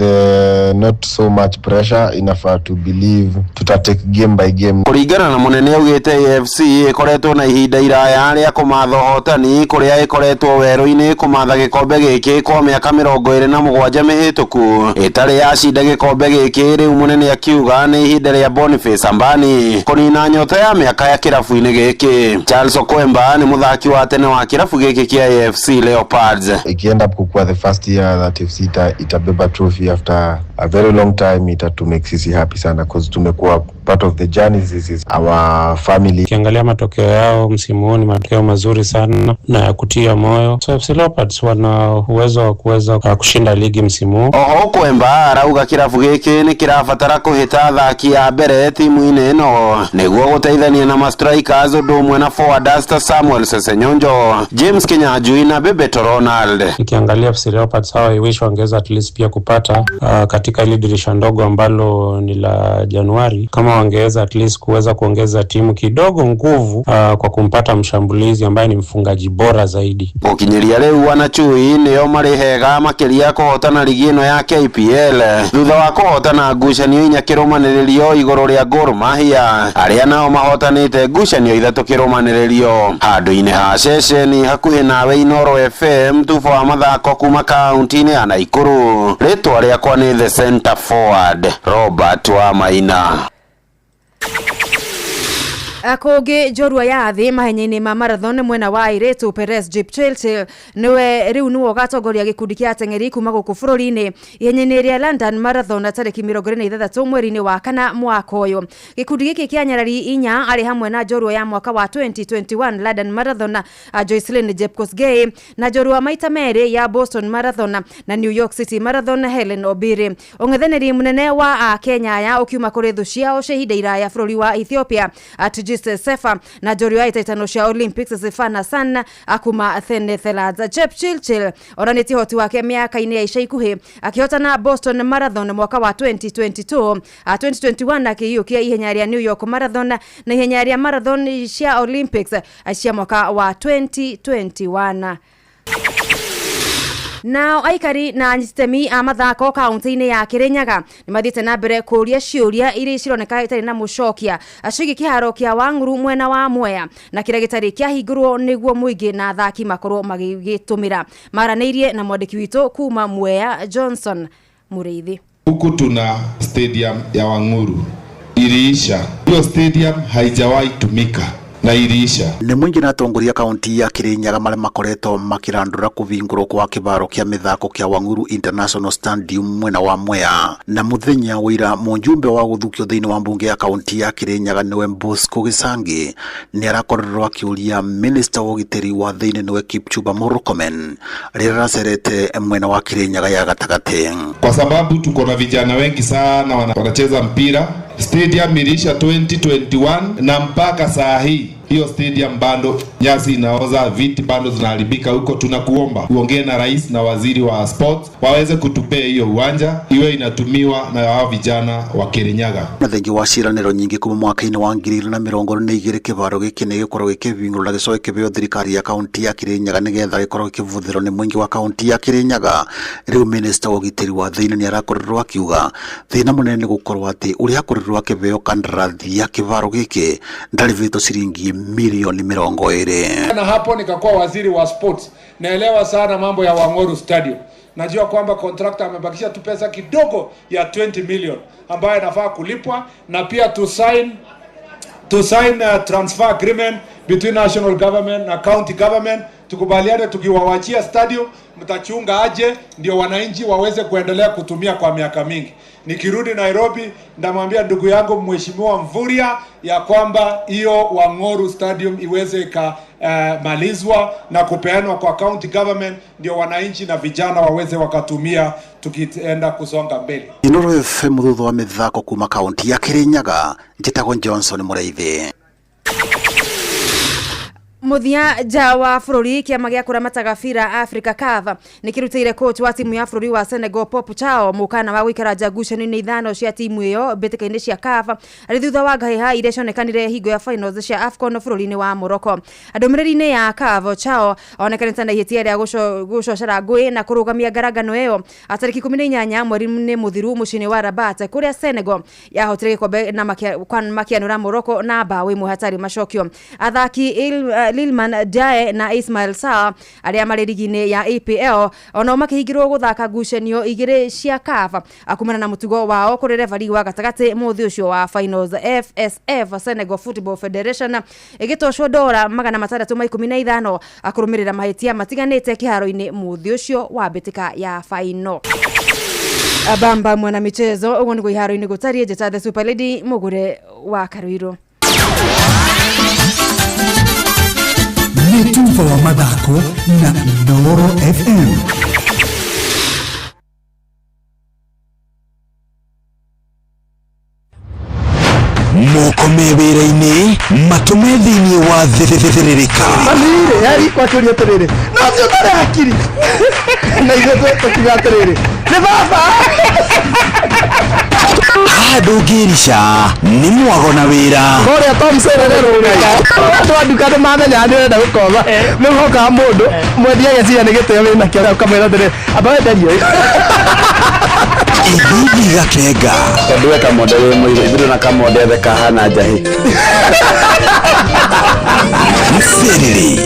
not so much pressure. Inafaa to believe tuta take game by game. Kũringana na mũnene augĩte AFC ĩkoretwo na ihinda iraya rĩa kũmatha ũhotani kũrĩa ĩkoretwo werũ-inĩ kũmatha gĩkombe gĩkĩ kwa mĩaka 27 mĩhĩtũku ĩtarĩ yacinda gĩkombe gĩkĩ. Rĩu mũnene akiuga nĩ ihinda rĩa Boniface Ambani kũnina nyota ya mĩaka ya kĩrabu-inĩ gĩkĩ. Charles Okwemba nĩ mũthaki wa tene wa kĩrabu gĩkĩ kĩa AFC Leopards. Ikienda kukua the first year that FC itabeba trophy after a very long time, itatumake sisi happy sana cause tumekuwa part of the journey. This is our family. Ukiangalia matokeo yao msimu huu ni matokeo mazuri sana na ya kutia moyo. So FC Leopards wana uwezo wa kuweza kushinda ligi msimu huu. Oho Kwemba arauga kirabu giki nĩ kĩrabatara kũhĩta athaki a mbere timu-inĩ ĩno nĩguo gũteithania na ma-strikers ũndũ ũmwe na forward ta Samuel Sesenyonjo, James Kinyanjui na Bebeto Ronald. Nikiangalia FC Leopards hawa I wish wangeweza at least pia kupata katika ile dirisha ndogo ambalo ni la Januari, kama wangeweza at least kuweza kuongeza timu kidogo nguvu kwa kumpata mshambulizi ambaye ni mfungaji bora zaidi. Gũkinyĩria rĩu wanachui nĩo marĩ hega makĩria kũhotana ligi ĩno ya KPL thutha wa kũhotana ngucanio inya kĩrũmanĩrĩrio igũrũ rĩa Gor Mahia arĩa nao mahotanĩte ngucanio ithatũ kĩrũmanĩrĩrio handũ-inĩ ha ceceni hakuhĩ nawe Inooro FM tubo wa mathako kuma kaunti-inĩ ya Naikuru. Rĩtwa rĩakwa nĩ the center forward Robert Wamaina. Kũngĩ njorua ya thĩ mahenya-inĩ ma marathon mwena wa airĩtu Perez Jepchirchir nĩwe rĩu nĩwe ũgatongoria gĩkundi kĩa ateng'eri kuma gũkũ bũrũri-inĩ ihenya-inĩ rĩa London Marathon tarĩki 26 mweri-inĩ wa kana mwaka ũyũ. Gĩkundi gĩkĩ kĩa nyarari inya arĩ hamwe na njorua ya mwaka wa 2021 London Marathon Joycelyn Jepkosgei na njorua maita merĩ ya Boston Marathon na New York City Marathon Helen Obiri. Ũng'ethanĩri mũnene wa Akenya aya ũkiuma kũrĩ thũ ciao cia ihinda iraya bũrũri wa Ethiopia Tigist Sefa na njorua ya itaitano cia Olympics Sifan Hassan akuma Netherlands. Jepchirchir onanĩtie ũhoti wake mĩaka-inĩ ya ica ikuhĩ akĩhotana Boston Marathon mwaka wa 2022, 2021 akĩiyũkia ihenya rĩa New York Marathon na ihenya rĩa marathon cia Olympics cia mwaka wa 2021. Nao aikari na anyititemi a mathako kaunti-inĩ ya Kirinyaga nĩ mathiĩte na mbere kũũria ciũria iria cironeka itarĩ na mũcokia ciĩgiĩ kĩharo kĩa Wang'uru mwena wa Mwea na kĩrĩa gĩtarĩ kĩahingũrwo nĩguo mũingĩ na athaki makorwo magĩgĩtũmĩra. Maranĩirie na mwandĩki witũ kuma Mwea Johnson Mũrĩithi. Huku tuna stadium ya Wang'uru iliisha, hiyo stadium haijawahi tumika na iliisha. Nĩ mũingĩ na atongoria kaunti ya Kirinyaga marĩa makoretwo makĩrandũra kũhingũrwo kwa kĩbaro kĩa mĩthako kĩa Wang'uru International Stadium mwena wa Mwea. Na mũthenya wa ira mũjumbe wa gũthukio thĩinĩ wa mbunge ya kaunti ya Kirinyaga nĩwe Bosco Gĩcangi nĩ arakorirwo akĩũria minista wa ũgitĩri wa thĩinĩ nĩwe Kipchumba Murkomen rĩrĩa aracerete mwena wa Kirinyaga ya gatagatĩ. Kwa sababu tuko na vijana wengi sana wanacheza mpira. Stadium iliisha 2021 na mpaka saa hii hiyo stadium bado nyasi inaoza, viti bado zinaharibika huko. Tunakuomba uongee na rais na waziri wa sports waweze kutupea hiyo uwanja iwe inatumiwa na hao vijana wa Kirinyaga. Na thengi wa ciĩranĩro nyingĩ kuma mwaka-inĩ wa 2022 kĩbaro gĩkĩ nĩ gĩkorwo gĩkĩhingũrwo na gĩcoke kĩheo thirikari ya kaunti ya Kirinyaga nĩgetha gĩkorwo gĩkĩhũthĩrwo nĩ mũingĩ wa kaunti ya Kirinyaga. Rĩu minista wa ũgitĩri wa thĩinĩ nĩ arakorirwo akiuga thĩna mũnene nĩ gũkorwo atĩ ũrĩa akorirwo akĩheo kandarathi ya kĩbaro gĩkĩ ndarĩhĩtwo ciringi milioni 20. Na hapo nikakuwa waziri wa sports, naelewa sana mambo ya Wang'uru Stadium. Najua kwamba contractor amebakisha tu pesa kidogo ya 20 million ambayo inafaa kulipwa, na pia to sign a transfer agreement between national government na county government. Tukubaliane tukiwawachia stadium mtachunga aje ndio wananchi waweze kuendelea kutumia kwa miaka mingi. Nikirudi Nairobi ndamwambia ndugu yangu Mheshimiwa Mvurya ya kwamba hiyo Wang'uru Stadium iweze ikamalizwa na kupeanwa kwa county government ndio wananchi na vijana waweze wakatumia tukienda kusonga mbele. Inooro FM thutha wa mĩthako kuma kaunti ya Kirinyaga, njĩtagwo Johnson Mũrĩithi. Muthia nja wa bũrũri kĩama gĩa kũramataga bira Africa CAF nĩ kĩrutĩire coach wa timu ya bũrũri wa Senegal Pop Chao mũkana wa gũikara nja ngucanio-inĩ ithano cia timu ĩyo mbĩtĩka-inĩ cia CAF arĩ thutha wa ngahĩha iria cionekanire hingo ya finals cia AFCON bũrũri-inĩ wa Morocco. Ndũmĩrĩri-inĩ ya CAF Chao onekanĩte na ihĩtia rĩa gũcocera ngũĩ na kũrũgamia ngarangano ĩyo tarĩki 18 mweri-inĩ mũthiru mũciĩ-inĩ wa Rabat kũrĩa Senegal yahotire gĩkombe na makianũra Morocco na mbaũ ĩmwe hatarĩ macokio. Athaki Lilman Dae na Ismail Sarr arĩa marĩ rigi-inĩ ya EPL onao makĩhingĩrwo gũthaka ngucanio igĩrĩ cia CAF kumana na mũtugo wao kũrĩ referee wa gatagatĩ mũthĩ ũcio wa finals. FSF Senegal Football Federation ĩgĩtocwo dora 615 akũrũmĩrĩra mahĩtia matiganĩte kĩharo-inĩ mũthĩ ũcio wa mbĩtĩka ya final. Bamba mwana michezo uguo niguo iharo-inĩ gũtariĩ njĩta the super lady mũgũre wa Karuiru. Nĩ tuba wa mathako na Inooro FM. Moko me wĩra-inĩ matũme thĩinĩ wa thĩrĩrĩka. Manire yari kwakĩũria atĩrĩrĩ, no ũcio ũtarĩ hakiri na ithuĩ tũkiuga atĩrĩrĩ nĩ baba. Haha ndũngĩrica nĩ mwago na wĩra. Kũrĩa Tom Serere rũgai andũ a nduka nĩ mamenya nĩ ũrenda gũkomba, nĩ ũhokaga mũndũ mwendia ageciria nĩ gĩtĩo wĩnakĩo, ũkamwĩra atĩrĩrĩ amba wenderie ũyũ. Ithithi gakenga. Tondũ we kamonde wĩ mũirũ, ithuĩ na kamonde ethe kahana njahĩ. Mserere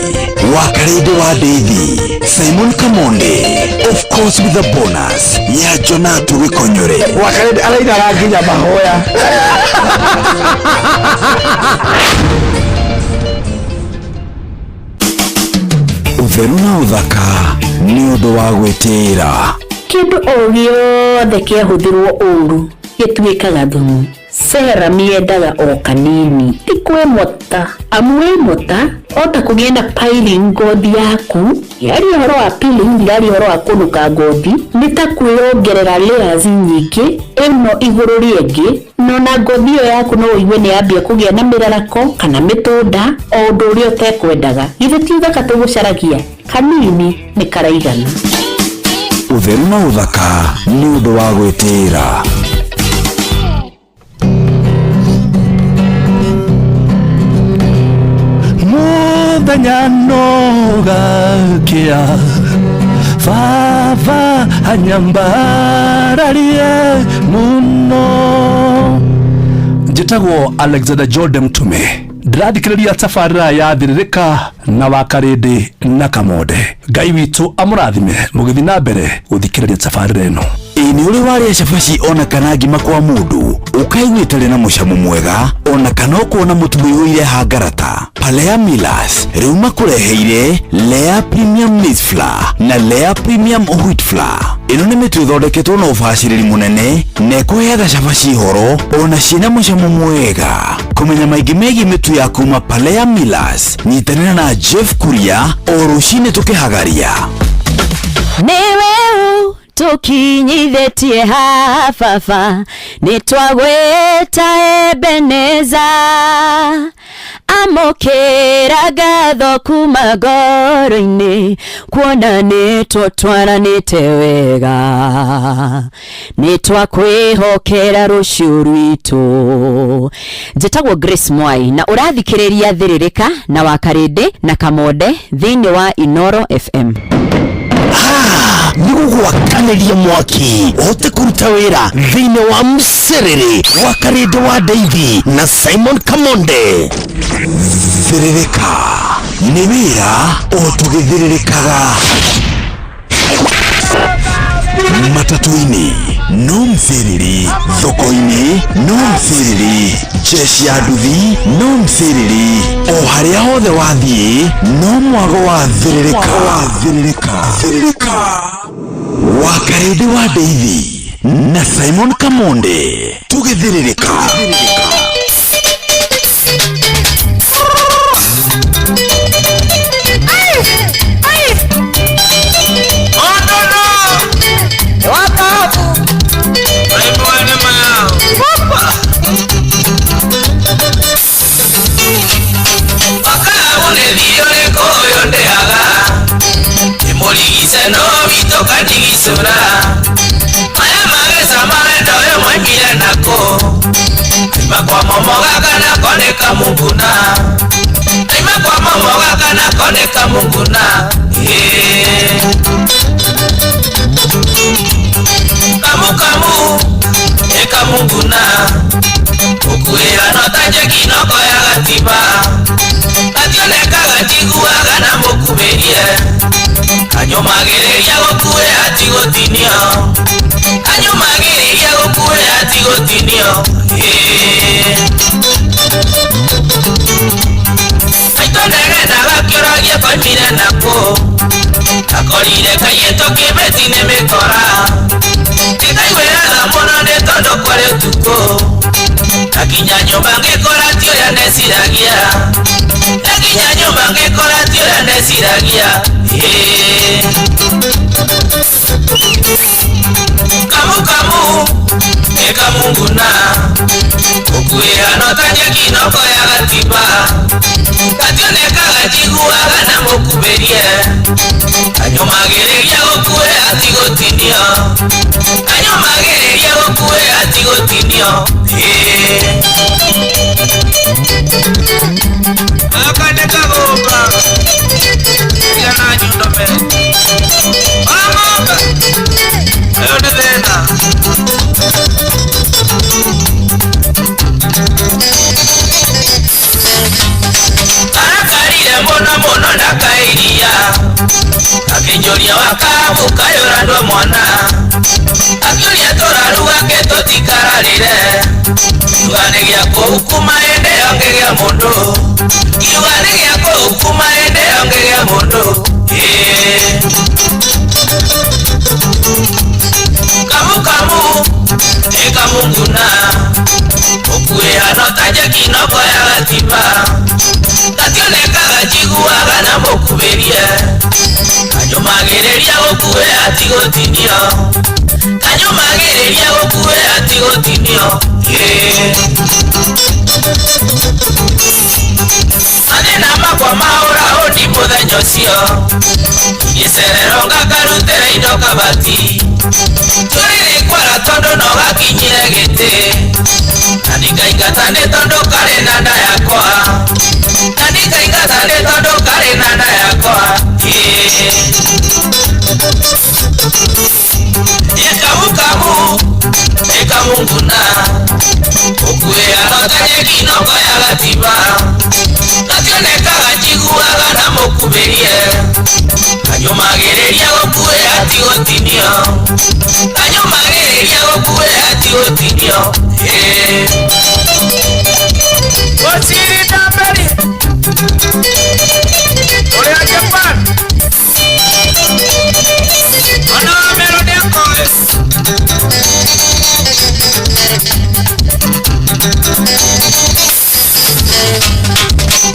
wa Karĩndĩ wa Ndeithi, Simon Kamonde, of course with a bonus ya Jonatu Gĩkonyore. Wa Karĩndĩ arainaga nginya mahoya. Ũtheru na ũthaka nĩ ũndũ wa gwĩtĩĩra. Kĩndũ o gĩothe kĩahũthĩrwo ũru gĩtuĩkaga thumu. Sera mĩendaga o kanini, ti kwĩmota, amu wĩmota ota kũgĩa na piling ngothi yaku. Ndiraria ũhoro wa peeling, ndiraria ũhoro wa kũnuka ngothi, nĩ ta kwĩyongerera layers nyingĩ ĩno igũrũ rĩengĩ, na ona ngothi ĩyo yaku no ũigue nĩ yambia kũgĩa na mĩrarako kana mĩtũnda, o ũndũ ũrĩa ũtekwendaga. Githĩ ti ũthaka tũgũcaragia? Kanini nĩ karaigana. Ũtheru na ũthaka nĩ ũndũ wa gwĩtĩĩra. Mũthenya no gakĩa baba anyambararie mũno. Njĩtagwo Alexander Jordan Mtume, ndĩrathikĩrĩria tabarĩra ya Thĩrĩrĩka na wa Karĩndĩ na Kamonde. Ngai witũ amũrathime mũgĩthiĩ na mbere gũthikĩrĩria tabarĩra ĩno. Ĩ nĩ ũrĩ warĩa cabaci ona kana ngima kwa mũndũ ũkaigua ĩtarĩ na mũcamo mwega ona kana ũkona mũtu mũihũire hangarata? Palea Millers rĩu makũreheire Lea Premium Maize Flour na Lea Premium Wheat Flour. Ĩno nĩ mĩtu ĩthondeketwo na ũbacĩrĩri mũnene na ĩkũheaga cabaci horo ona ciĩna mũcamo mwega. Kũmenya maingĩ megiĩ mĩtu ya kuma Palea Millers, nyitanĩra na Jeff Kuria o rũcinĩ tũkĩhagaria. Nĩwe tũkinyithĩtie haha baba, nĩ twagwĩta Ebeneza, amũkĩra ngatho kuma ngoro-inĩ, kuona nĩ tũtwaranĩte wega, nĩ twakwĩhokera rũciũ rwitũ. Njĩtagwo Grace Mwai na ũrathikĩrĩria Thĩrĩrĩka na wa Karĩndĩ na Kamonde thĩinĩ wa Inooro FM. Nĩ gũgwakanĩria mwaki ũhote kũruta wĩra thĩinĩ wa mserere wa Karĩndĩ wa Ndeithi na Simon Kamonde. Thĩrĩrĩka nĩ wĩra o tũgĩthĩrĩrĩkaga. Matatũ-inĩ no mserere, thoko-inĩ no mserere, jeshi ya nduthi no mserere, o harĩa hothe wathiĩ no mwago wa thĩrĩrĩka. Thĩrĩrĩka wa Karĩndĩ wa Ndeithi na Simon Kamonde tũgĩthĩrĩrĩka. Akorire kayeto kebeti ne mekora. Ekaigwera nyũmba ngĩkora ti ũrĩa ndeciragia. Ndakinya nyũmba ngĩkora ti ũrĩa ndeciragia. Kamu kamu ĩkamunguna ũkuĩhano ta nyeki noko ya gatiba gationekaga njiguaga na mũkumbĩrie kanyũmagĩrĩria gũkuĩ atigũtinio kanyũmagĩrĩria gũkuĩ atigũtinio. Gaka nĩ kagũmba ira na nyundo mbere wa ng'ombe ũyũ nĩ thĩna. Arakarire mũno mũno ndakairia akĩnjũria wakabu kayũrandwo mwana akĩũria tũraruga kĩ tũtikararĩre kiuga nĩ gĩa kũhukuma ĩndĩ ĩyo ngĩgĩa mũndũ kiuga nĩ gĩa kũhukuma ĩndĩ ĩyo ngĩgĩa mũndũ. Kamu kamu ĩkamunguna ũkuĩhano ta nyeki noko ya gatiba gationekaga njiguaga na mũkumbĩrie kanyũmagĩrĩria gũkuĩ atigũtinio kanyũmagĩrĩria gũkuĩ atigũtinio. Mathĩna makwa mahũra ũndi mũthenya ũcio gĩcerero ngakarutĩra indo kabati tũrĩrĩ kwara tondũ no gakinyire gĩtĩ na ndikaingata nĩ tondũ karĩ na nda yakwa na ndikaingata nĩ tondũ karĩ na nda yakwa. Ĩkamukamu ĩkamunguna ũkuĩhano ta nyeki noko ya gatiba gationekaga njiguaga na mũkumbĩrie kanyũmagĩrĩria gũkuĩ atigũtinio kanyũmagĩrĩria gũkuĩ atigũtinio. Gũciri ndamberi ũrĩa Japan ona wa Meru nĩakoĩ.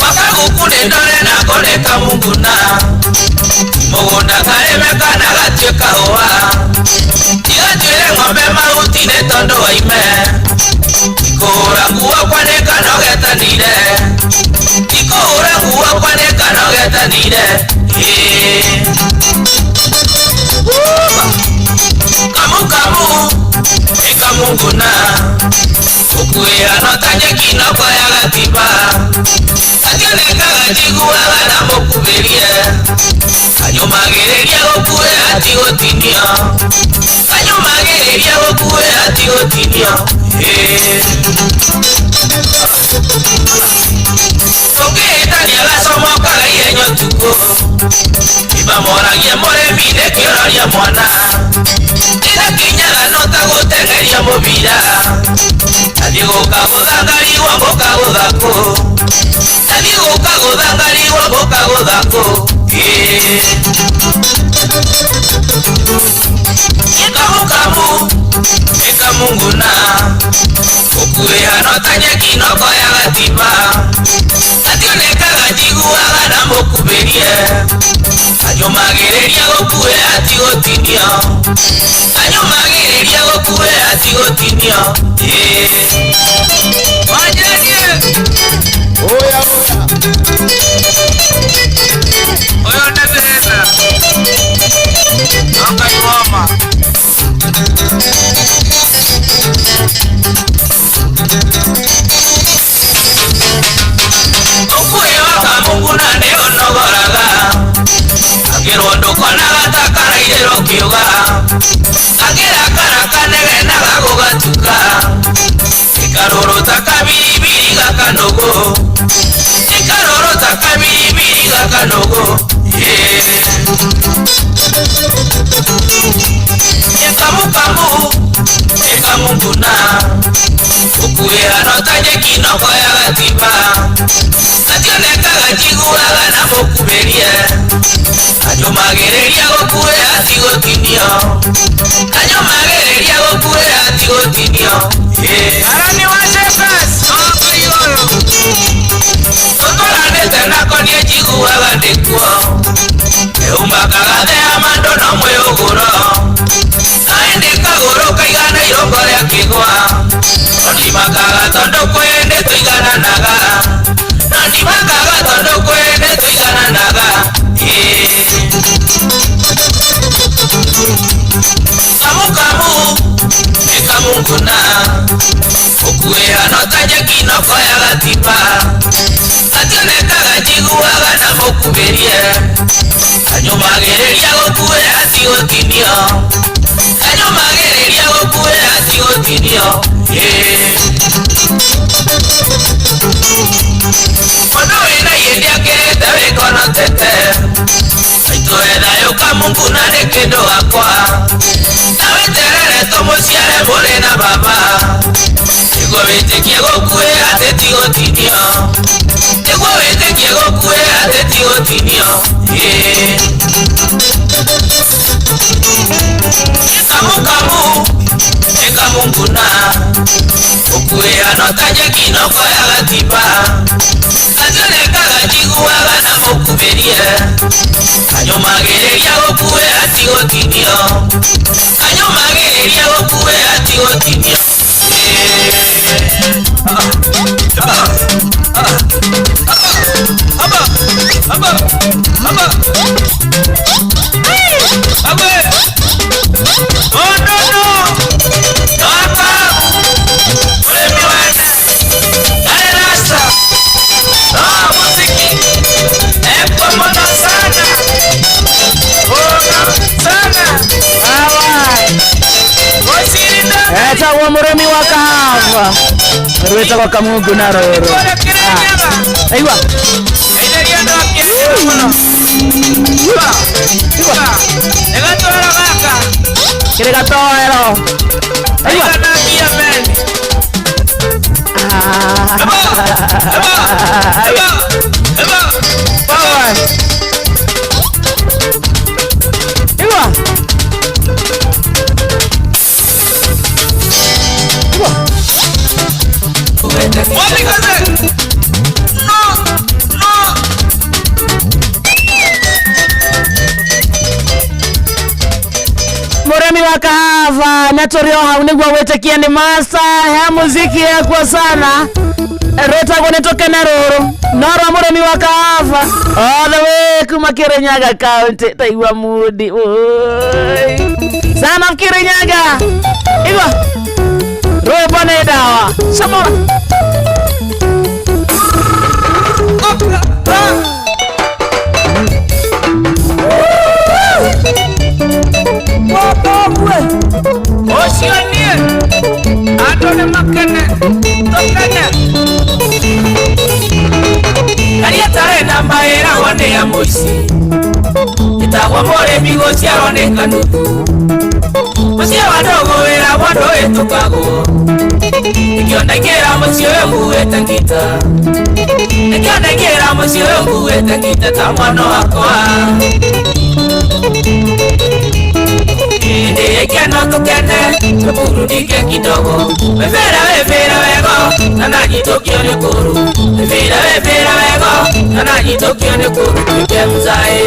Wakaguku nĩ ndore nako nĩ kamunguna mũgũnda karĩme kana gatuĩka kahũa tigatuĩre ng'ombe mahuti nĩ tondũ waime tikũhũra nguo kwanĩka no getanire tikũhũra nguo kwanĩka no getanire. Kamu kamu ĩkamunguna ũkuĩhano ta nyeki noko ya gatiba gationekaga njiguaga na mũkumbĩrie kanyũmagĩrĩria gũkuĩ atigũtinio kanyũmagĩrĩria gũkuĩ atigũtinio. Tũngĩhĩtania gacomokaga ihenya ũtukũ ibamoragia mũrĩmi nĩkĩororia mwana ndĩrakinyaga no ta gũteng'eria mũbira ndathiĩ gũka gũthangarigwo ngũka gũthakũ ndathiĩ gũka gũthangarigwo ngũka gũthakũ. Ĩkamukamu ĩkamunguna ũkuĩhano ta nyeki noko ya gatiba gationekaga njiguaga na mũkumbĩrie kanyũmagĩrĩria gũkuĩ atigũtinio kanyũmagĩrĩria gũkuĩ atigũtinio. Wanjĩtie oya oya ũyũ nĩ thĩna no Ngai woma. Ũkuĩ wa kamunguna nĩ ũnogoraga akĩrwo ndũkonaga ta karairĩrwo kĩũga akĩrakara kanegenaga gũgatuka ĩkarũrũta kabiribiri gakanũgũ ĩkarũrũta kabiribiri gakanũgũ. Ĩkamukamu ĩkamunguna ũkuĩhano ta nyeki noko ya gatiba gationekaga njiguaga na mũkumbĩrie kanyũmagĩrĩria gũkuĩ atigũtinio kanyũmagĩrĩria gũkuĩ atigũtinio. Arani wa Shepherds. Gathea mandũ no mwĩũgũro Naĩndĩ kagũrũ kaigana irũngo rĩa kĩgwa Nondimakaga tondũ kwĩ nĩtũigananaga Nondimakaga tondũ kwĩ nĩtũigananaga Kamu kamu nĩ kamunguna Ũkuĩha no ta nyeki no koya gatiba Gationekaga njiguaga na mũkuhĩrie Kanyũmagĩrĩria gũkuĩha ti gũtinio Kanyũmagĩrĩria gũkuĩha ti gũtinio Mũndũ wĩna ihĩndĩ akĩrĩte wĩkonotete Maitũ ethayũ kamunguna nĩ kĩndũ gakwa Na weterere tũmũciare mũrĩ na baba Nĩguo wĩtĩkie gũkuĩha atĩ ti gũtinio Nĩguo wĩtĩkie gũkuĩha atĩ ti gũtinio Kamu kamu nĩ kamunguna Gũkuĩha no ta nyeki no koya gatiba Gationekaga njiguaga na mũkuhĩrie Kanyũmagĩrĩria gũkuĩha ti gũtinio Kanyũmagĩrĩria gũkuĩha ti gũtinio Etagwo mũrĩmi wa kahava rwĩtagwo kamungu na rũrũ aigua kĩrĩ gatoero aigua Igua. Mũrĩmi wa kahava na tũrĩ o hau nĩguo wĩtĩkie nĩ masa he muziki yakwa sana rwĩtagwo nĩ tũkene rũrũ no rwa mũrĩmi wa kahava all the way kuma Kirinyaga county taigua mudi oi sana of Kirinyaga igua rwĩmbo nĩ ndawa samora Ũcio niĩ andũ nĩ makene tũkene Karia tarĩ na maĩragwo nĩ ya mũici Ĩtagwo mũrĩmi gũciarwo nĩ kanuthu Mũciĩ wa ndũgũ wĩragwo ndũhĩtũkagwo Nĩkĩo ndaingĩra mũciĩ ũyũ nguĩte ngita Nĩkĩo ndaingĩra mũciĩ ũyũ nguĩte ngita ta mwana wakwa Ĩkeno tũkene tũburudike kidogo Wĩbĩra wĩbĩra wego na nanyitũkio nĩ kũru Wĩbĩra wĩbĩra wego na nanyitũkio nĩ kũru tuĩke mzae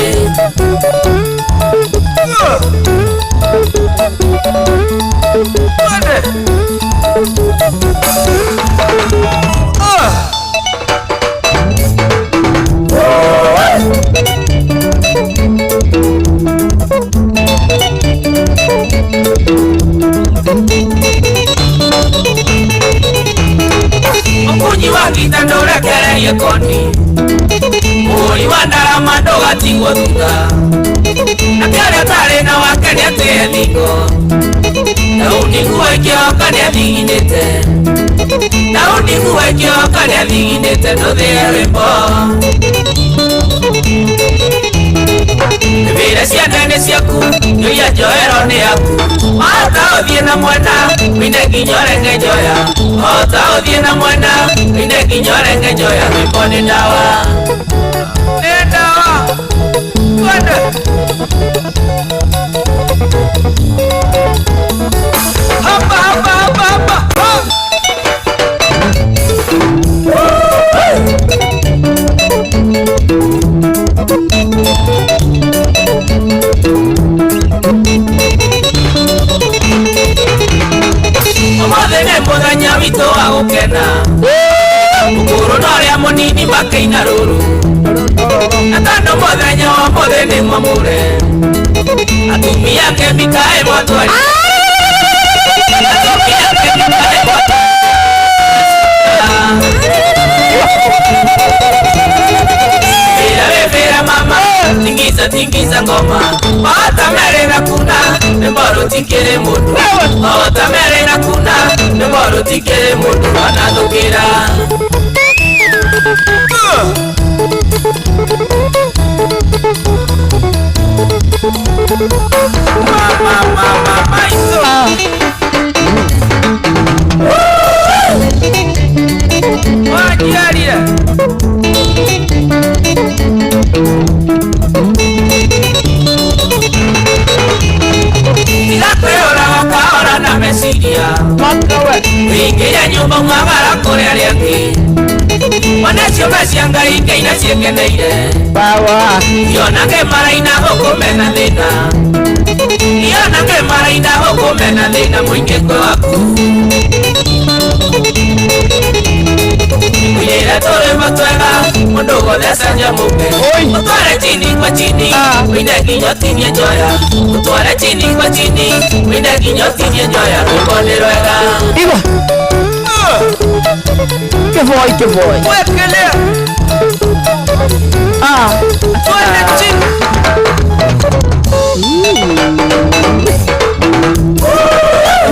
Mũkunyi wa ngita ndũrekererie koni Mũhũri wa ndarama ndũgatigwo thutha Nake ũrĩa ũtarĩ na wake nĩatĩe thingo Daudi nguo ĩkĩoka nĩathiginĩte Daudi nguo ĩkĩoka nĩathiginĩte ndũthĩe rwĩmbo Wĩra ciana nĩ ciaku nĩũria njoero nĩ yaku Wahota ũthiĩ na mwena wĩine nginya ũrenge njoya Wahota ũthiĩ na mwena wĩine nginya ũrenge njoya Rwĩmbo nĩ ndawa Nĩ ndawa Twende Hapa hapa hapa hapa Ũmũthĩ nĩ mũthenya witũ wa gũkena. Mũkũrũ na ũrĩa mũnini makĩina rũru. Na tondũ mũthenya wa ũmũthĩ nĩ mwamũre. Atumia kemikaĩ mwatwari. Atumia kemikaĩ mwatwari. Bira we bira mama, tingiza tingiza ngoma. Watamere na kuna, nĩmboru tikĩrĩ mũndũ. Watamere na kuna, nĩmboru tikĩrĩ mũndũ wanathũkĩra. Mama, mama, maiso. Wajiarire. Tiga kwĩyũra wakahora na meciria. Wĩingĩre nyũmba umagara kũrĩ arĩa angĩ. One ciũmbe cia Ngai ngĩina ciĩkeneire. Ionage maraina gũkũ mena thĩna. Ionage maraina gũkũ mena thĩna mũingĩ kwĩ waku. Kuinĩra tũrwĩmbo twega mũndũ wothe acanjamũke. Ũtware chini kwa chini ũine nginya ũtinie njoya. Ũtware chini kwa chini ũine nginya ũtinie njoya. Rwĩmbo nĩ rwega. Igua. Kĩboi kĩboi. Wekelea. Ah. Twende chini.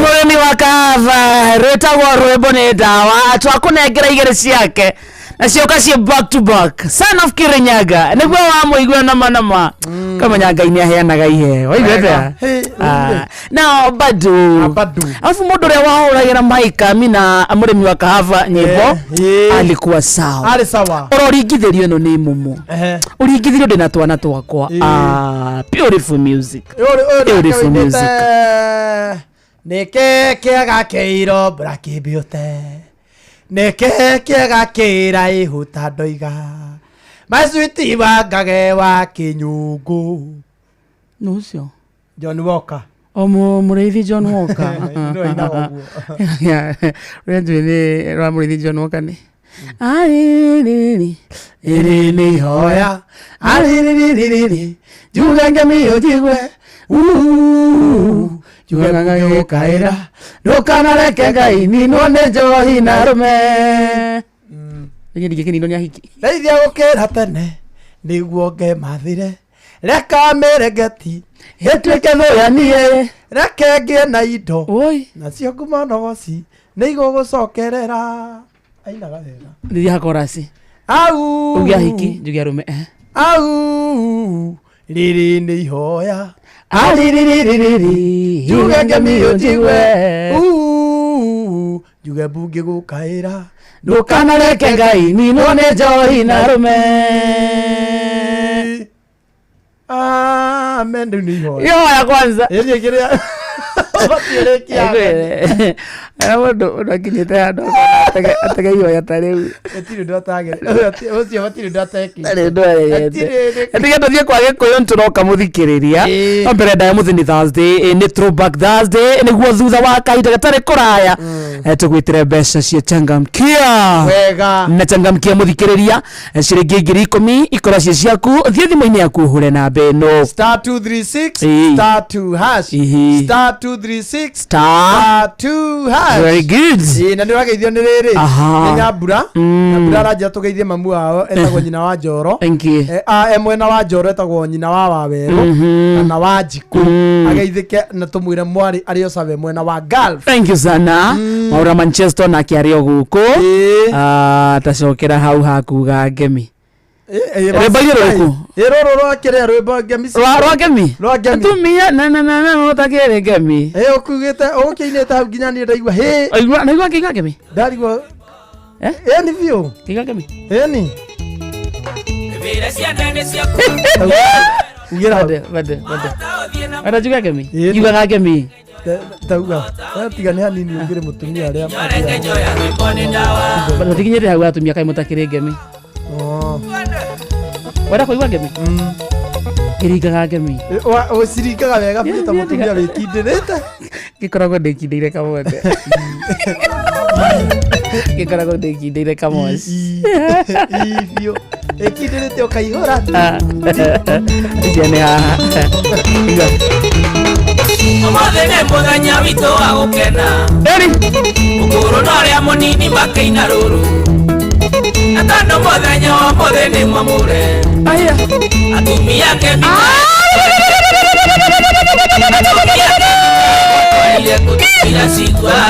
Mũrĩmi wa kahava rwĩtagwo rwĩmbo nĩ ndawa twakũnengera igĩrĩ ciake na cioka ciĩ back to back. Son of Kirinyaga nĩguo wamũigua nama nama kamenya Ngai nĩ aheanaga iheo waiguĩte. Ah, na bado alafu mũndũ ũrĩa wahũragĩra Mike Amina mũrĩmi wa kahava nyĩmbo alikuwa sawa. Arĩ sawa. Ũroringithĩrio ĩno nĩ mumu. Ehe. Ũringithĩrio ndĩna twana twakwa. Ah, beautiful music. Beautiful music. Nĩkĩ kĩega kĩiro mbura kĩmbiũte. Nĩkĩ kĩega kĩraihu ta ndoiga. Macuiti wa ngage wa kĩnyũngũ. Nũ ũcio? John Walker. O mũrĩithi John Walker. No ainaga ũguo. Ũrĩa njũĩ nĩ rwa mũrĩithi John Walker nĩ Arĩrĩrĩ, ĩrĩ nĩ ihoya. Arĩrĩrĩrĩ, njuge ngemi ũnjigue. Njuge ngagĩgũkaĩra. Ndũkanareke Ngai ninwo nĩ njohi na arũme. Niĩ ndingĩkĩninwo nĩ ahiki. Ndeithia gũkĩra tene nĩguo ngemathire. Reka mĩrengeti ĩtuĩke thũ ya niĩ. Reke ngĩe na indo nacio ngumo nogoci nĩ igũgũcokerera. Ainaga wega. Ndirĩ hakorasi. Au. Uge ahiki, njuge arũme. Au. Rĩrĩ nĩ ihoya. Arĩrĩrĩrĩrĩ. Njuge ngemi ũnjigue. Njuge mbunge gũkaĩra. Ndũkanareke Ngai ninwo nĩ njohi na arũme. Amen. Rĩu nĩ ihoya. Ihoya kwanza. Ĩĩ kĩrĩa. Ũbatiĩ Ara mũndũ ũndũ akinyĩte handũ akona atege ihoya ta rĩu. Gũtirĩ ũndũ atagere. Ũcio gũtirĩ ũndũ atekĩte. Ndarĩ ũndũ aregete. Tige tũthiĩ kwa Gĩkũyũ nĩtũroka mũthikĩrĩria. No mbere ndaya mũthĩ nĩ Thursday, nĩ throwback Thursday nĩguo thutha wa kahinda gatarĩ kũraya tũgwĩtĩre mbeca cia changamkia. Wega. Na changamkia mũthikĩrĩria ciringi 10,000 ikorwo ciĩ ciaku thiĩ thimũ-inĩ yaku ũhũre namba ĩno. Star 236 Ĩĩ. star 2 hash Ihi. star 236 Star star 2 hash. Very good. Ĩĩ na nĩ ũrageithio nĩ rĩrĩ. Aha. Nĩ Nyambura. Nyambura aranjĩra tũgeithie mamu wao etagwo nyina wa Njoro. Thank you. E mwena wa Njoro etagwo nyina wa Wawerũ kana wa Njikũ. Ageithĩke na tũmwĩre mwarĩ arĩ o sawa mwena wa Gulf. Thank you sana. Maura Manchester nake arĩ o gũkũ. Tacokera hau hakuga ngemi. Rwĩmbo-inĩ rũrĩkũ? Ĩ rũrũ rwa kĩrĩa rwĩmbo ngemi. Rwa ngemi? Rwa ngemi. Atumia na na na na mũtakĩrĩ ngemi. Ĩ ũkugĩte ũkĩinĩte hau nginya niĩ ndaigua hĩ. Aigua naigua ngĩigua ngemi. Ndarigwo. Ĩni biũ. Ngĩigua ngemi. Ĩni. Bira ciana nĩ ciaku. Ugĩra hau. Bade bade. Bade. Njuga ngemi. Njugaga ngemi. Tauga. Tiga nĩ hanini ũngĩrĩ mũtumia arĩa. Tũtikinyĩte hau atumia kaĩ mũtakĩrĩ ngemi. Wenda kũigua ngemi? Ngĩringaga ngemi. Ũciringaga wega biũ ta mũtumia wĩkindĩrĩte. Gĩkoragwo ndĩkindĩire kamothe. Gĩkoragwo ndĩkindĩire kamoci. Biũ ĩkindĩrĩte ũkaihũra. Icio nĩ haha. Igua. Ũmũthĩ nĩ mũthenya witũ wa gũkena. Ũkũrũ na ũrĩa mũnini makĩina rũrũ. Na tondũ mũthenya wa ũmũthĩ nĩ mwamũre. Atumia kemi. Atumia kemi. Kũtũira cigua.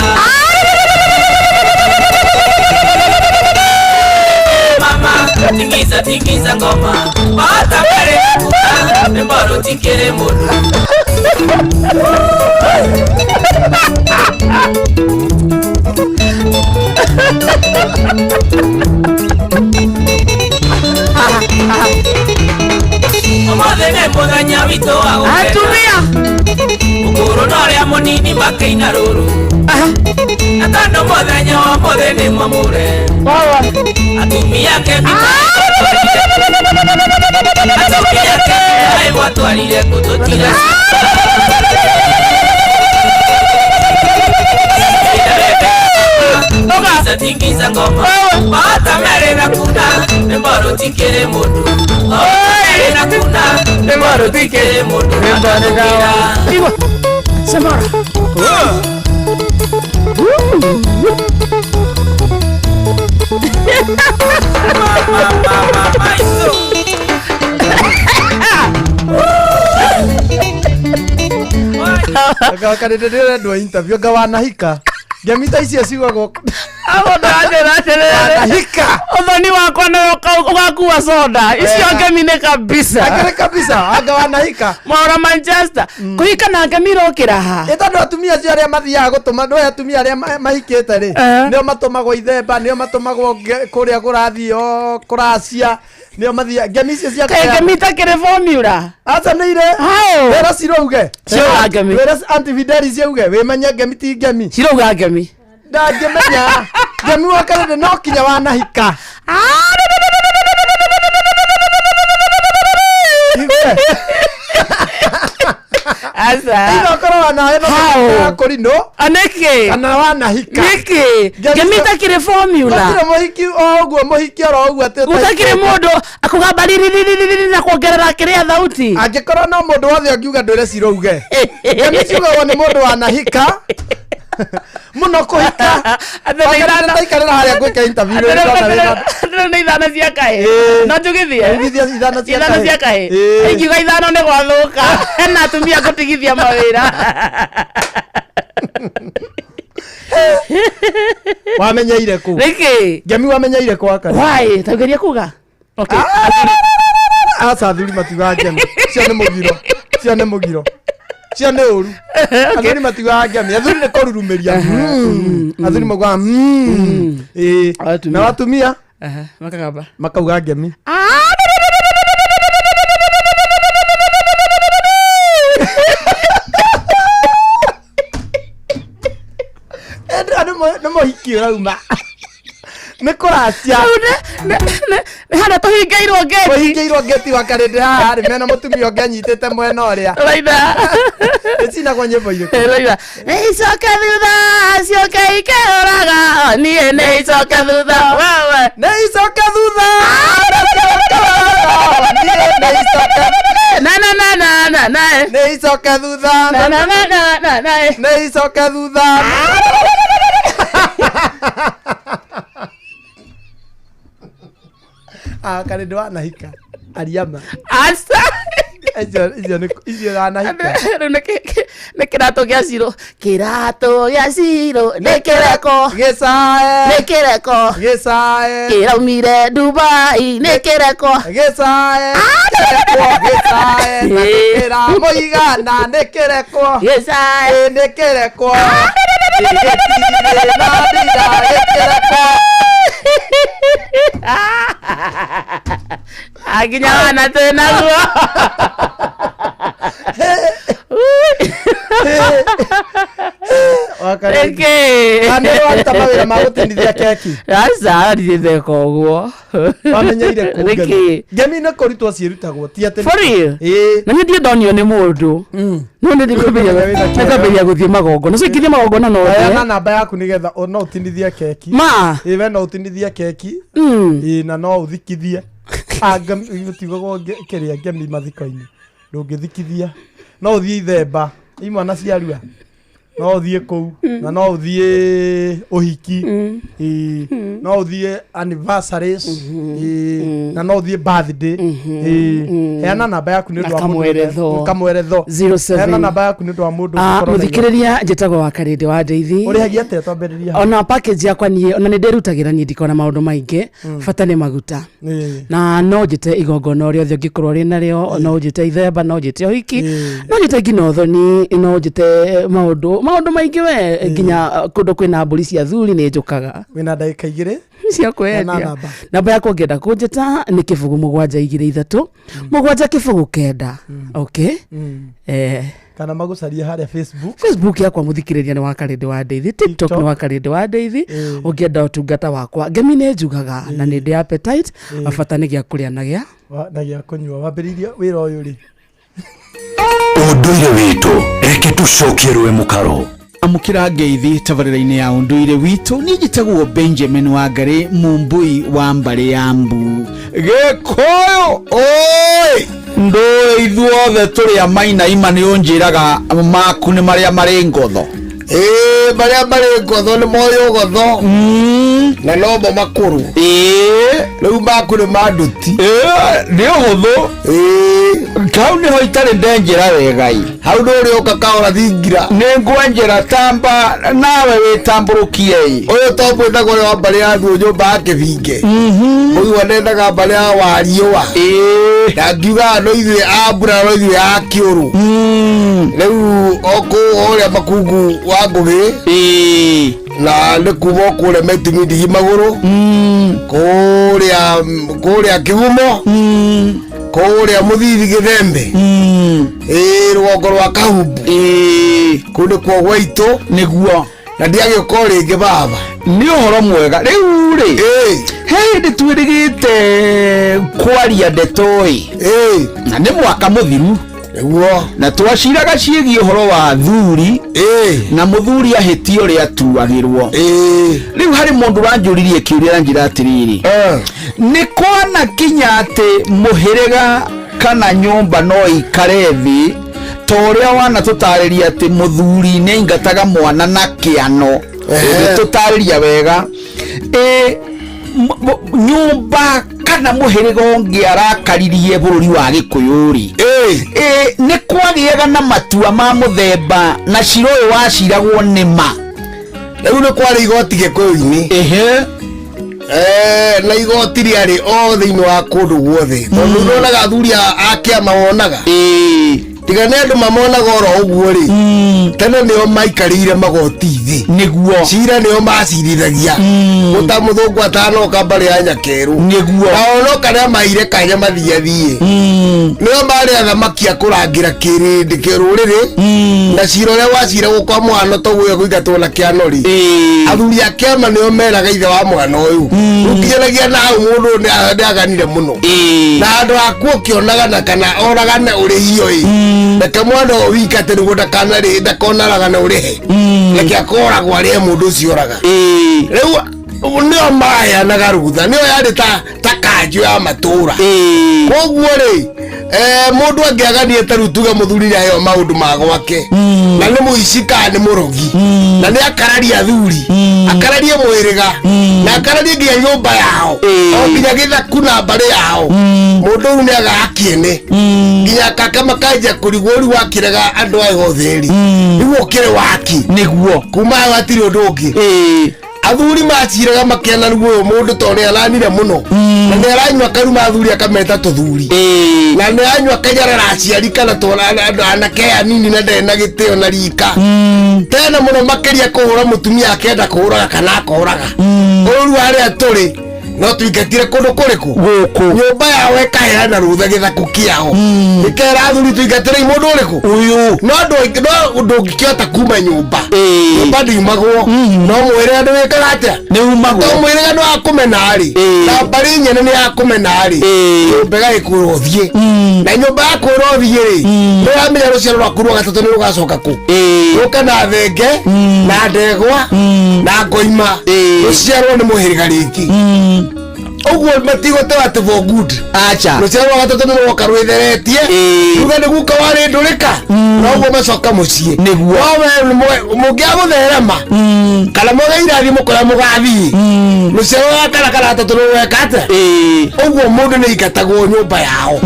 Mama, tingiza tingiza ngoma. Mahota mbere kuka, rwĩmbo rũtikĩrĩ mũndũ. Ũmũthĩ nĩ mũthenya witũ wa gũkena. Atumia. Ũkũrũ na ũrĩa mũnini makĩina rũrũ. Na tondũ mũthenya wa ũmũthĩ nĩ mwamũre. Atumia kemi. Atumia kemi mwatwarire kũtũtiga. Tingiza tingiza ngoma. Mahota mere na kuna rwĩmbo rũtikĩrĩ mũndũ. Mere na kuna rwĩmbo rũtikĩrĩ mũndũ. Igua. Samara. Karĩndĩ ndĩrendwo interview anga wanahika ngemi ta icio ciugagwo. Wanahika. Ũthoni wakwa nĩ ũgakua soda icio ngemi nĩ kabisa. Akĩrĩ kabisa anga wanahika. Mwaura Manchester kũhika na ngemi irokĩra ha. Ĩ tondũ atumia acio arĩa mathiaga gũtũma nĩ atumia arĩa mahikĩte rĩ nĩo matũmagwo ithemba, nĩo matũmagwo kũrĩa kũrathio kũracia, nĩo mathiaga ngemi icio cia Kaĩ ngemi itakĩrĩ formula? Aca nĩ irĩ. How? Wĩra cirauge. Cirauga ngemi. Wĩra Aunty Fidelis ciauge wĩmenye ngemi ti ngemi. Cirauga ngemi. Ndangĩmenya ngemi wakarĩndĩ no kinya wanahika. Aca. Ina ũkorwo wanawe no How? kũrinũ. Nĩkĩ? Kana wanahika. Nĩkĩ? Ngemi itakĩrĩ formula. Gũtirĩ mũhiki o ũguo mũhiki oro ũguo atĩ Gũtakĩrĩ mũndũ akũgamba riririririri na kuongerera kĩrĩa thauti. Angĩkorwo no mũndũ wothe angiuga ndwĩre cirauge. Ngemi ciugagwo nĩ mũndũ wanahika. Mũno kũhika. Ndaikarĩra harĩa ngwĩka interview rĩu ndona wĩra. Nĩ ithano cia kahĩ. No njugithie? Njugithie ithano cia Ithano kahĩ. cia kahĩ. Ĩĩ. Ingiuga ithano nĩ gwathũka. Hena atumia ngũtigithia mawĩra. Wamenyeire kũ? Nĩkĩ? Ngemi wamenyeire kũ wakari? Why? Taugeria kuga? Okay. Aca athuri matiugaga ngemi. Cio nĩ mũgiro. Cio nĩ mũgiro. Cio nĩ ũru. Athuri matiugaga ngemi. Athuri nĩ kũrurumĩria. Athuri maugaga Ĩĩ. Na atumia Makagamba. Makauga ngemi. Nĩ mũhiki ũrauma. Nĩ kũracia. Nĩ hana tũhingĩirwo ngeti. Tũhingĩirwo ngeti wa karĩndĩ haha rĩ mena mũtumia ũngĩ anyitĩte mwena ũrĩa. Raina. Ĩcinagwo nyĩmbo irĩkũ? Raina. Nĩ icoke thutha cioke ikĩũraga niĩ nĩ icoke thutha wewe. Nĩ icoke thutha. Niĩ nĩ icoke. Na na na na na na. Nĩ icoke thutha. Na na na na na na. Nĩ icoke thutha. Ah, karĩndĩ wanahika. Ariama. Aca. Icio nĩ icio wanahika. Rĩu nĩ kĩratũ gĩa Ciro. Kĩratũ gĩa Ciro nĩ kĩreko. Gĩcae. Nĩ kĩreko. Gĩcae. Kĩraumire Dubai nĩ kĩreko. Gĩcae. Kĩrekwo gĩcae. Na kĩramũigana nĩ kĩrekwo. Gĩcae. Nĩ kĩrekwo. Gĩtirĩ na ndira gĩkĩrekwo. Nginya wana twĩ naguo. Nĩkĩ? Kana nĩ waruta mawĩra ma gũtinithia keki? Aca nditheka ũguo. Wamenyeire kũ Nĩkĩ? ngemi? Ngemi nĩ kũrutwo ciĩrutagwo ti atĩ For real? Ĩĩ. Na niĩ ndirĩ ndonio nĩ mũndũ. No nĩ ndĩkwambĩrĩria gũthiĩ magongona. So ingĩthiĩ magongona no Heana ndĩe. namba yaku nĩgetha no ũtinithie keki. Ma. Ĩĩ we no ũtinithie keki. Ĩĩ na no ũthikithie. Ah, ngemi gũtiugagwo kĩrĩa ngemi mathiko-inĩ. Ndũngĩthikithia. No ũthiĩ ithemba. Imwana ciarua. No ũthiĩ kũu na no ũthiĩ ũhiki. Ĩĩ. No ũthiĩ anniversaries. Ĩĩ. Na no ũthiĩ birthday. Ĩĩ. Heana namba yaku nĩ ũndũ Na wa mũndũ kamweretho. kamweretho. 07. Heana namba yaku nĩ ũndũ wa mũndũ Ah, ũngĩkorwo na mũthikĩrĩria njĩtagwo wa karĩndĩ wa ndeithi Ũrĩhagia atĩa twambĩrĩria hau? ona package yakwa niĩ ona nĩ ndĩrutagĩra niĩ ndikona maũndũ maingĩ bata nĩ maguta Ĩĩ. na no njĩte igongona o rĩothe ũngĩkorwo rĩ narĩo no njĩte ithemba no njĩte ũhiki no njĩte nginya ũthoni no njĩte maũndũ maũndũ maingĩ we nginya kũndũ kwĩna mbũri cia thuri nĩ njũkaga Wĩna ndagĩka igĩrĩ. cia Heana kwendia namba. namba yakwa ũngĩenda kũnjĩta nĩ kĩbũgũ mũgwanja igĩrĩ ithatũ mũgwanja kĩbũgũ kenda okay eh Kana magũcarie harĩa Facebook. Facebook yakwa mũthikĩrĩria nĩ wa karĩndĩ wa ndeithi tiktok nĩ wa karĩndĩ wa ndeithi ũngĩenda ũtungata wakwa ngemi nĩ njugaga na nĩ ndĩ appetite bata nĩ gĩa kũrĩa na gĩa Na gĩa kũnyua. Wambĩrĩirie wĩra ũyũ rĩ? Ũndũire witũ reke tũcokie rũĩ mũkaro. Amũkĩra ngeithi tabarĩra-inĩ ya ũndũire witũ. Niĩ njĩtagwo Benjamin Wangari, mũmbui wa mbarĩ ya mbu. Gĩkũyũ oi ndũĩ ithuothe tũrĩ a mainaima nĩ ũnjĩraga maku nĩ marĩa marĩ ngotho. Ĩĩ marĩa marĩ ngotho nĩ moĩ ũgotho na nomo makũrũ. Ĩĩ rĩu maku nĩ ma nduti. Ĩĩ nĩ ũhũthũ. Ĩĩ kau nĩho itarĩ ndenjera wegai. Hau nĩ ũrĩ ũka kahora thingira. Nĩ ngwenjera tamba nawe wĩtambũrũkie ĩ. Ũyũ to mwĩtagwo ũrĩa wa mbarĩ ya Thuo nyũmba ya kĩbinge. Ũyũ anendaga mbarĩ ya Wariũa. Ĩĩ na ngiugaga no ithuĩ a mbura no ithuĩ a kĩũrũ. Rĩu o kũrĩa makungu wa Ngũgĩ. Ĩĩ na nĩ kuma o kũrĩa metumi ndigi magũrũ. Kũrĩa kũrĩa Kĩhumo. Kũrĩa Mũthithi Gĩthembe. Ĩĩ rũgongo rwa Kahumbu. Ĩĩ kũu nĩkuo gwaitũ. Nĩguo. Na ndiagĩũka o rĩngĩ baba. Nĩ ũhoro mwega rĩu rĩ he hĩndĩ twĩrĩgĩte kwaria ndeto ĩ na nĩ mwaka mũthiru nĩguo na twaciraga ciĩgiĩ ũhoro wa thuri na mũthuri ahĩtia ũrĩa atuagĩrwo. Rĩu harĩ mũndũ ũranjũririe kĩũria aranjĩra atĩrĩrĩ, nĩ kwana kinya atĩ mũhĩrĩga kana nyũmba no ĩikare thĩ ta ũrĩa wanatũtarĩria atĩ mũthuri nĩ aingataga mwana na kĩano ũgĩtũtarĩria wega ĩ nyũmba kana mũhĩrĩga ũngĩ arakaririe bũrũri wa Gĩkũyũ rĩ ĩ nĩ kwagĩaga na matua ma mũthemba na cira ũyũ waciragwo nĩ ma. Rĩu nĩ kwarĩ igoti Gĩkũyũ-inĩ. Na igoti rĩarĩ o thĩinĩ wa kũndũ guothe tondũ nĩwonaga athuri a kĩama wonaga tiga nĩ andũ mamonaga oro ũguo rĩ tene nĩo maikarĩire magoti thĩ nĩguo cira nĩo macirithagia gũta mũthũngũ atanoka mbarĩ ya Nyakerũ nĩguo na onoka nĩa maire kanya mathiathiĩ nĩo marĩ athamaki a kũrangĩra kĩrĩndĩ kĩrũrĩrĩ na cira ũrĩa waciragwo kwa mũhano toguo kũingatwo na kĩano rĩ athuri a kĩama nĩo meraga ithe wa mwana ũyũ rĩu nginyanagia na hau mũndũ nĩ aganire mũno na handũ haku ũkĩonaga na kana oragane ũrĩhio ĩ reke mwana ũyũ wika atĩ nĩguo ndakonaragane ũrĩhe reke akoragwo arĩhe mũndũ ũcio oraga rĩu nĩo maheanaga rutha nĩo yarĩ ta kanjũ ya matũra koguo rĩ mũndũ angĩaganie ta rĩu tuge mũthuri nĩ aheo maũndũ ma gwake na nĩ mũici kana nĩ mũrogi na nĩ akararia athuri akararie mwĩrĩga na akararie nginya nyũmba yao o nginya gĩthaku na mbarĩ yao mũndũ ũyũ nĩ agaga kĩene nginya kaka makanjia kũrigwo rĩu wakĩrega andũ aya othe rĩ rĩu ũkĩrĩ waki nĩguo kuma hau hatirĩ ũndũ ũngĩ athuri maciraga makena rĩu ũyũ mũndũ tondũ nĩ aranire mũno na nĩ aranyua karuma athuri akameta tũthuri na nĩ aranyua kanyarara aciari kana twana andũ anake anini na ndarĩ na gĩtĩo na rika tena mũno makĩria kũhũra mũtumia akenda kũhũraga kana akoraga ũyũ rĩu harĩa tũrĩ No tũingatire kũndũ kũrĩkũ? Gũkũ. Nyũmba yao ĩkaheana rũtha gĩthaku kĩao, ĩkera athuri tũingatĩrei mũndũ ũrĩkũ ũyũ. No no ndũngĩkĩhota kuma nyũmba. Nyũmba ndiumagwo, no mwĩrĩga nĩ wĩkaga atĩa? Nĩ umagwo. To mwĩrĩga nĩ wakũmena rĩ, na mbarĩ nyene nĩ yakũmena rĩ, nyũmba ĩgagĩkwĩra ũthiĩ. Na nyũmba yakwĩra ũthiĩ rĩ, nĩ ũramenya rũciaro rwaku rwa gatatũ nĩ rũgacoka kũ? Rũke na thenge na ndegwa na ngoima, rũciarwo nĩ mũhĩrĩga rĩngĩ. Ũguo matigũtewa atĩ for good. Acha. Rũciaro rwa gatatũ nĩ rwoka rwĩtheretie, ruge nĩ guka warĩ ndũrĩka, noguo macoka mũciĩ. Nĩguo. No we mũngĩaga gũtherema kana mũge irathimo kũrĩa mũgathiĩ, rũciaro rwa kana kana gatatũ rũgeka atĩa? Ũguo mũndũ nĩ aingatagwo nyũmba yao,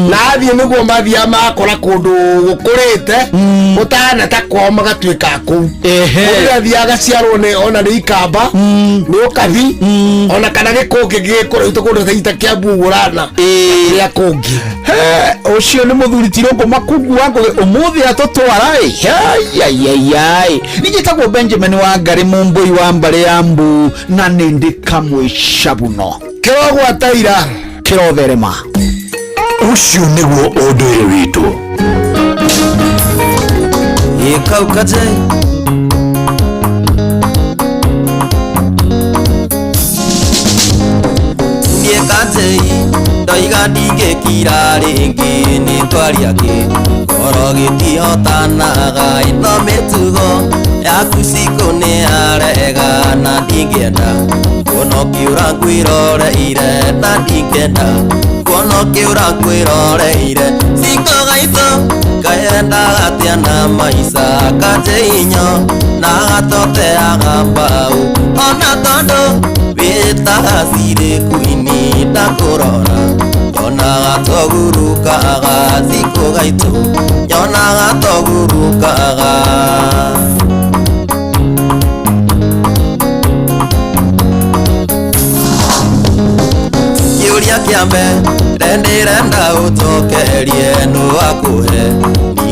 na athiĩ nĩguo mathiaga magakora kũndũ gũkũrĩte gũtahana ta kwao, magatuĩka a kũu. Mũndũ nĩathiaga agaciarwo nĩ ona nĩ ikamba, nĩ ũkabi, ona kana gĩkũngĩ gĩkũraihu ta kũndũ ta ita Kĩambu ũguo rana kũrĩa kũngĩ. He, ũcio nĩ mũthuri tirũngũ makungu wa ngũgĩ ũmũthĩ atũtwara ĩ. Yayayayai, niĩ njĩtagwo Benjamin wa Ngarĩ, mũmbũi wa mbarĩ ya mbu, na nĩ ndĩ kamwe cabuno. Kĩrogwata ira. Kĩrotherema. Ũcio nĩguo ũndũire witũ. Kau kaje niĩ kajei ndoiga ndingĩkira rĩngĩ, nĩ twaria kĩ ngoro gĩtihotanaga, ĩno mĩtugo yaku cikũ nĩ yarega, na ndingĩenda kuona ũkĩũra ngwĩroreire, na ndingĩenda kuona ũkĩũra ngwĩroreire. Cikũ gaitũ kaendaga atĩa na maica kajeinyo na gatoteaga mbau, ona tondũ wĩtaga cirĩ kuini ndakũrora nyonaga togurukaga. Cikũ gaitũ nyonaga togurukaga. Kĩũria kĩa mbere ndĩrenda ũcokerie nũ akũhe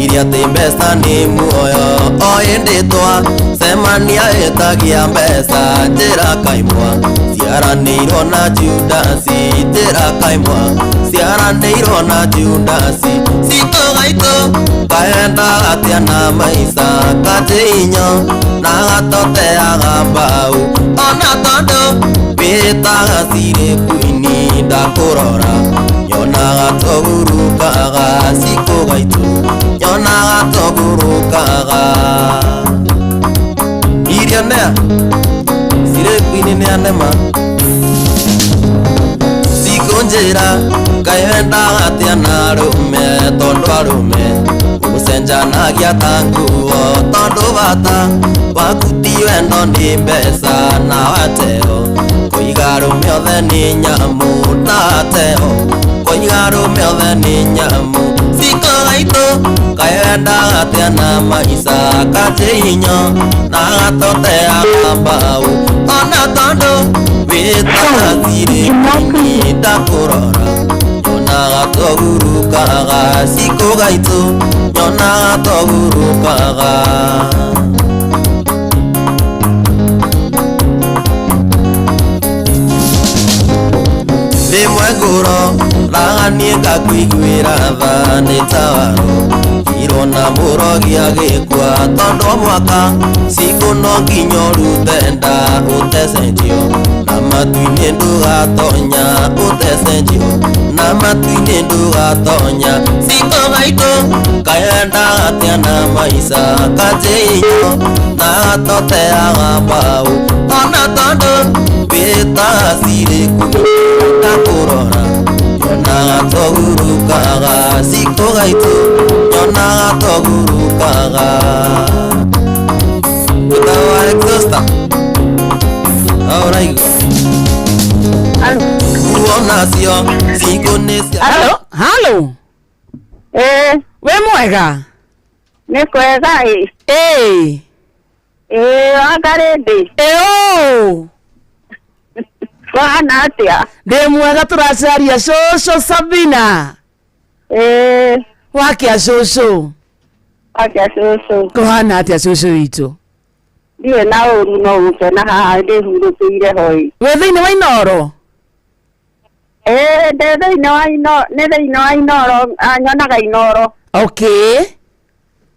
iria atĩ mbeca nĩ muoyo, o ĩndĩ twa cemania ĩtagia mbeca. Njĩra kaimwa ciaranĩirwo na Judasi, njĩra kaimwa ciaranĩirwo na Judasi. Citũ gaitũ kaendaga atĩa na maica kajeinyo na gatoteaga mbau, ona tondũ wĩtaga cirĩ kuini ndakũrora nyonaga togurukaga. Cikũ gaitũ nyonaga togurukaga. Irio nea cirĩ kuini nĩ anema. Cikũ njĩra kaendaga atĩa na arũme, tondũ arũme gũcenjanagia ta nguo, tondũ bata waku ti wendo nĩ mbeca, na wateo kũiga arũme othe nĩ nyamũ, na wateo kũiga arũme othe nĩ nyamũ. Cikũ gaitũ kaendaga atĩa na maica kajeinyo na gatoteaga mbau, ona tondũ wĩtaga cirĩ kuini ndakũrora nyonaga togurukaga. Cikũ gaitũ nyonaga togurukaga. Rĩmwe ngũro raga niĩ ngakuiguĩra tha, nĩ tawaro irwo na mũrogi agĩkua, tondũ mwaka cikũ no nginya ũrute nda ũtecenjio, na matu-inĩ ndũgatonya ũtecenjio, na matu-inĩ ndũgatonya. Cikũ gaitũ kaendaga atĩa na maica kajeinyo na gatoteaga mbau, ona tondũ wĩtaga cirĩ ndakũrora nyonaga togurukaga. Cikũ gaitũ nyonaga togurukaga. Wĩtagwo exhauster ũraigua nguo nacio cikũ nĩ cia. Halo, halo. We mwega? Nĩ kwega ĩ. Ĩ. Ĩ Wangarĩndĩ. Ĩ ũ. Wahana atĩa? Ndĩ mwega, tũracaria cũcũ Sabina. Ĩ. Wakĩa cũcũ? Wakĩa cũcũ. Kũhana atĩa cũcũ witũ? Ndirĩ na ũru, no gũkena haha ndĩhurũkĩire hoi. Wĩ thĩinĩ wa Inoro? Ĩĩ ndĩ thĩinĩ wa ino nĩ thĩinĩ wa Inoro anyonaga Inoro. Okay.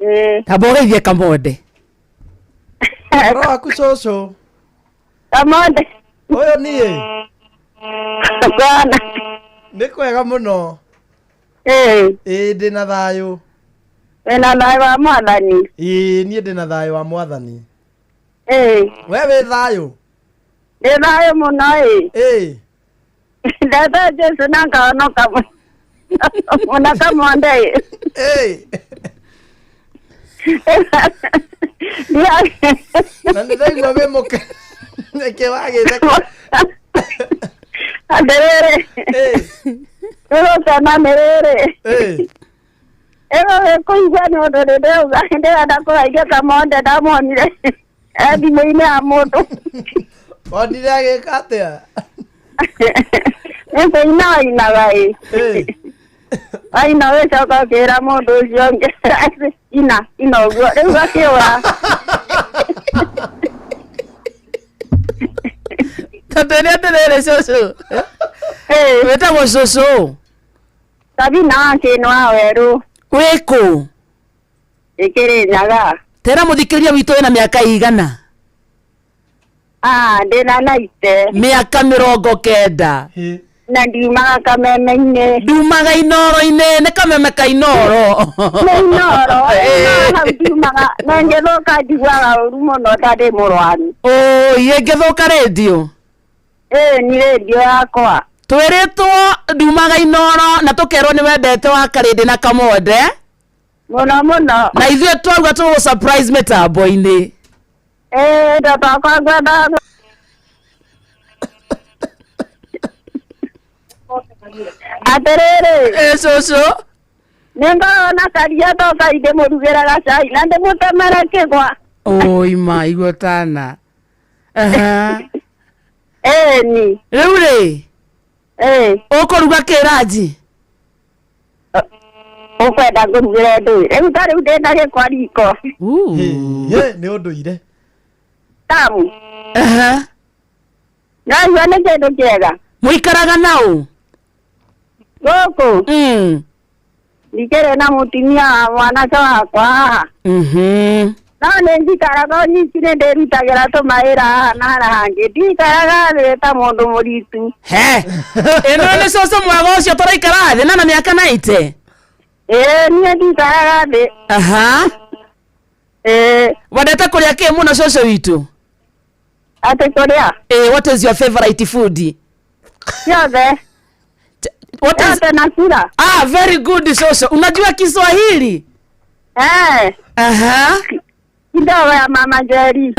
Ĩĩ. Tamba ũgeithie Kamonde. Ũhoro waku cũcũ. Kamonde. Ũyũ niĩ. Bwana. Nĩ kwega mũno. Ĩĩ. Ĩĩ ndĩna thayũ. Wĩna thayũ wa mwathani. Ĩĩ niĩ ndĩna thayũ wa mwathani. Ĩĩ. We wĩ thayũ? Ndĩ thayũ mũno ĩĩ. Ĩĩ. Ndeta Jesu na ngahonoka mũno Kamonde ĩĩ. Ĩĩ. Na nĩ ndaigua wĩ mũke. Nĩkĩ wagĩtheka? Atĩrĩrĩ. Nĩgũkena nĩ rĩrĩ. Ĩno nĩ kũigua nĩ ũndũ nĩ ndĩrauga ndĩrenda kũgeithia Kamonde ndamuonire e thimũ-inĩ ya mũndũ. Wonire agĩka atĩa? Nĩ kũina wainaga ĩ. Waina ũgĩcoka ũkĩra mũndũ ũcio ũngĩ atĩ ina ina ũguo rĩu akĩũra. Tondũ nĩ atĩrĩrĩ cũcũ. Wĩtagwo cũcũ. Sabina wa Kĩnũ wa Werũ. Wĩ kũ? Ĩkĩrĩnyaga. Tera mũthikĩrĩria witũ wĩna mĩaka igana? Ah, ndĩna naite. Mĩaka 90. Na ndiumaga kameme-inĩ. Ndumaga inoro-inĩ, nĩ kameme ka inoro. Nĩ inoro, ĩĩ, hau ndiumaga na ngĩthũka njiguaga ũru mũno ta ndĩ mũrwaru. Ũi, ĩngĩthũka rĩndiũ? Ĩĩ ni rĩndiũ yakwa. Twĩrĩtwo ndumaga inoro na tũkerwo nĩ wendete wa Karĩndĩ na Kamonde. Mũno mũno. Na ithuĩ twauga tũgũ surprise mĩtambo-inĩ. Ĩĩ ndo twakwa ngwendaga Atĩrĩrĩ. Ĩ cũcũ. Nĩ ngoragwo na karia ndoka ndĩmũrugĩre gacai na ndĩmũtemere kĩgwa. Ũi ma igua tana. Aha. Ĩni. Rĩu rĩ. Ĩĩ. Ũkũruga kĩ ranji? Ũkwenda ngũrugĩre ndũĩ. Rĩu ta rĩu ndĩna gĩkwa riko. Ĩ nĩ ũndũire. Tamu. Aha. Naigua nĩ kĩndũ kĩega. Mũikaraga naũ? Gũkũ. Ndikĩrĩ na mũtumia wa mwanake wakwa haha. No nĩ njikaraga o nyiki nĩ ndĩrutagĩra tũmawĩra haha na harĩa hangĩ. Ndikaraga thĩ ta mũndũ mũritu. He. Ĩno nĩ cũcũ mwega ũcio tũraikara thĩ na na mĩaka 90. Ĩĩ niĩ ndikaraga thĩ. Aha. Ĩĩ. Wendete kũrĩa kĩ mũno cũcũ witũ? Atĩ kũrĩa? Ĩĩ, what is your favorite food? Ciothe. What is... Yote nakula. Ah, very good shosho. Unajua Kiswahili? Eh. Aha. Kidogo ya mama Njeri.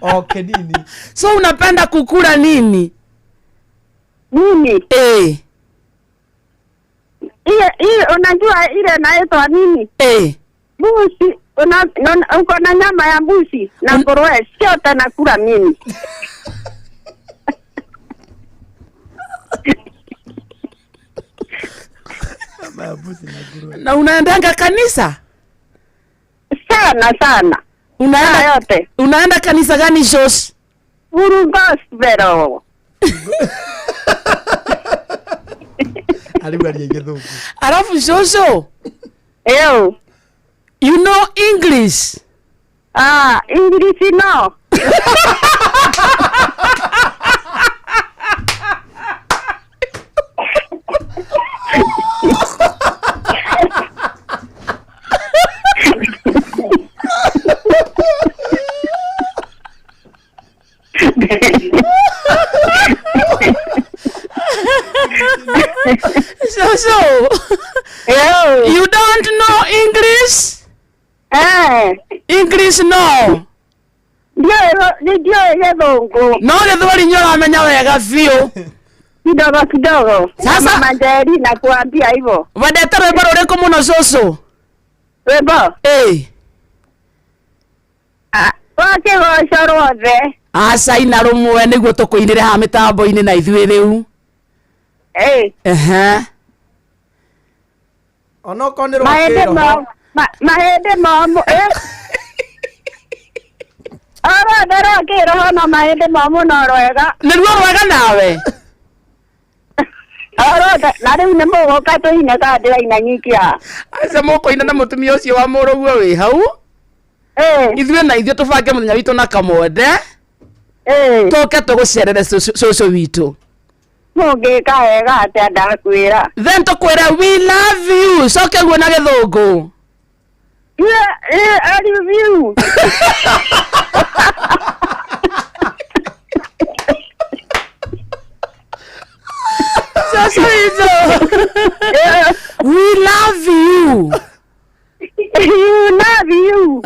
Okay, nini? So unapenda kukula nini? Mimi? Eh. Ile ile unajua ile inaitwa nini? Eh. Mbuzi, una, una, uko na nyama ya mbuzi na nguruwe, sio nakula mimi. Na unaendanga kanisa? Sana sana. Unaenda Saa yote. Unaenda kanisa gani shosh? Uru Gospel. Arĩu aria gĩthũngũ. Alafu shosho. Eyo. You know English? Ah, English no. Shosho. Eyo. You don't know English? Eh. English no. Ndiũĩ ndiũĩ gĩthũngũ. No gĩthweri nĩ ũramenya wega biũ. Kidogo kidogo. Sasa- Mama Njeri nakuambia hivyo. Wendete rwĩmbo rũrĩkũ mũno cũcũ? Rwĩmbo? Ĩĩ. Rwa kĩgoco ruothe. Aca ina rũmwe nĩguo tũkũinĩre haha mĩtambo-inĩ na ithuĩ rĩu. Ĩĩ. Ehe. Onokorwo nĩ rwa Mahĩndĩ kĩroho. mo mahĩndĩ momũ. Oro Rwothe rwa kĩroho na mahĩndĩ momũ no rwega. Nĩ ruo rwega nawe. O rwothe na rĩu nĩ mũgũka tũine kana ndĩraina nyiki haha. Aca mũkũina na mũtumia ũcio wa mũrũguo wĩ hau. Ithuĩ na ithuĩ tũbange mũthenya witũ na kamwende. Tũke tũgũcerere cũcũ witũ. Mũngĩka wega atĩa ndakwĩra. Then tũkwĩre we love you. Coke guo na gĩthũngũ. Yeah, I love you. Cũcũ witũ. We love you. You love you.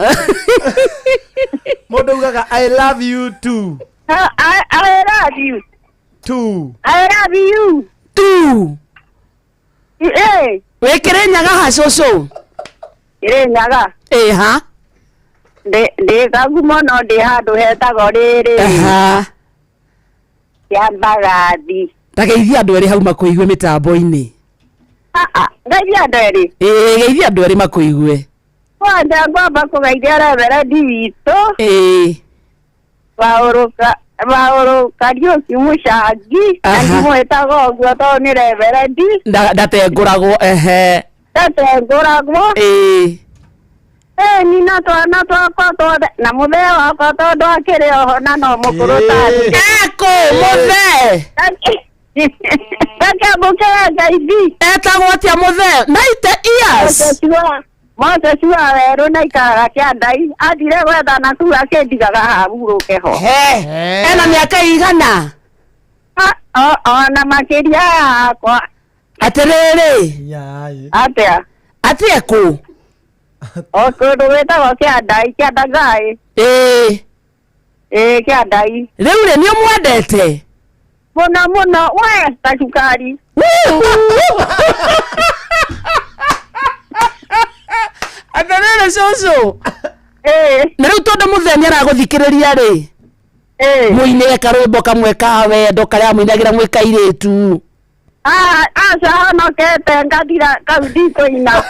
Mũndũ augaga I love you too. I love you. Too. I love you. Too. Eh. Wĩ Kĩrĩnyaga ha cũcũ? Kĩrĩnyaga. Ĩ ha? Ndĩ Kagumo no ndĩ handũ hetagwo rĩrĩ. Aha. Kĩa Mbagathi. Ta geithia andũ erĩ hau makũigue mĩtambo-inĩ. Geithia andũ erĩ? Ĩĩ, geithia andũ erĩ makũigue. Kwanja ngwamba kũgeithia reverendi witũ. Ĩĩ. Paũlũ Kariũki Mũcangi. Na ndimwĩtaga ũguo tondũ nĩ reverendi. Ndatengũragwo ehe. Ndatengũragwo. Ĩĩ. Ĩni na twana twakwa twothe na mũthee wakwa tondũ akĩrĩ oho na no mũkũrũ tani. Ekũ mũthee? Gakĩamũkĩra ngeithi. Etagwo atĩa mũthee? 90 years. Moses wa werũ na ikaraga kĩandai athire gwetha na kuu akĩndigaga hahurũke ho. He. Ena mĩaka igana? Ona makĩria yakwa. Atĩrĩrĩ. Atĩa? Atĩ ekũ? O kũndũ gwĩtagwo kĩandai, kĩandagai. Ĩĩ. Ĩĩ kĩandai. Rĩu rĩ nĩ ũmwendete? Mũno mũno we ta cukari. Atĩrĩrĩ cũcũ. Na rĩu tondũ mũthee nĩ aragũthikĩrĩria rĩ. Mũinĩre karwĩmbo kamwe ka wendo karĩa mũinagĩra mwĩ kairĩtu. Aca honokete ngathira kau ndikũina.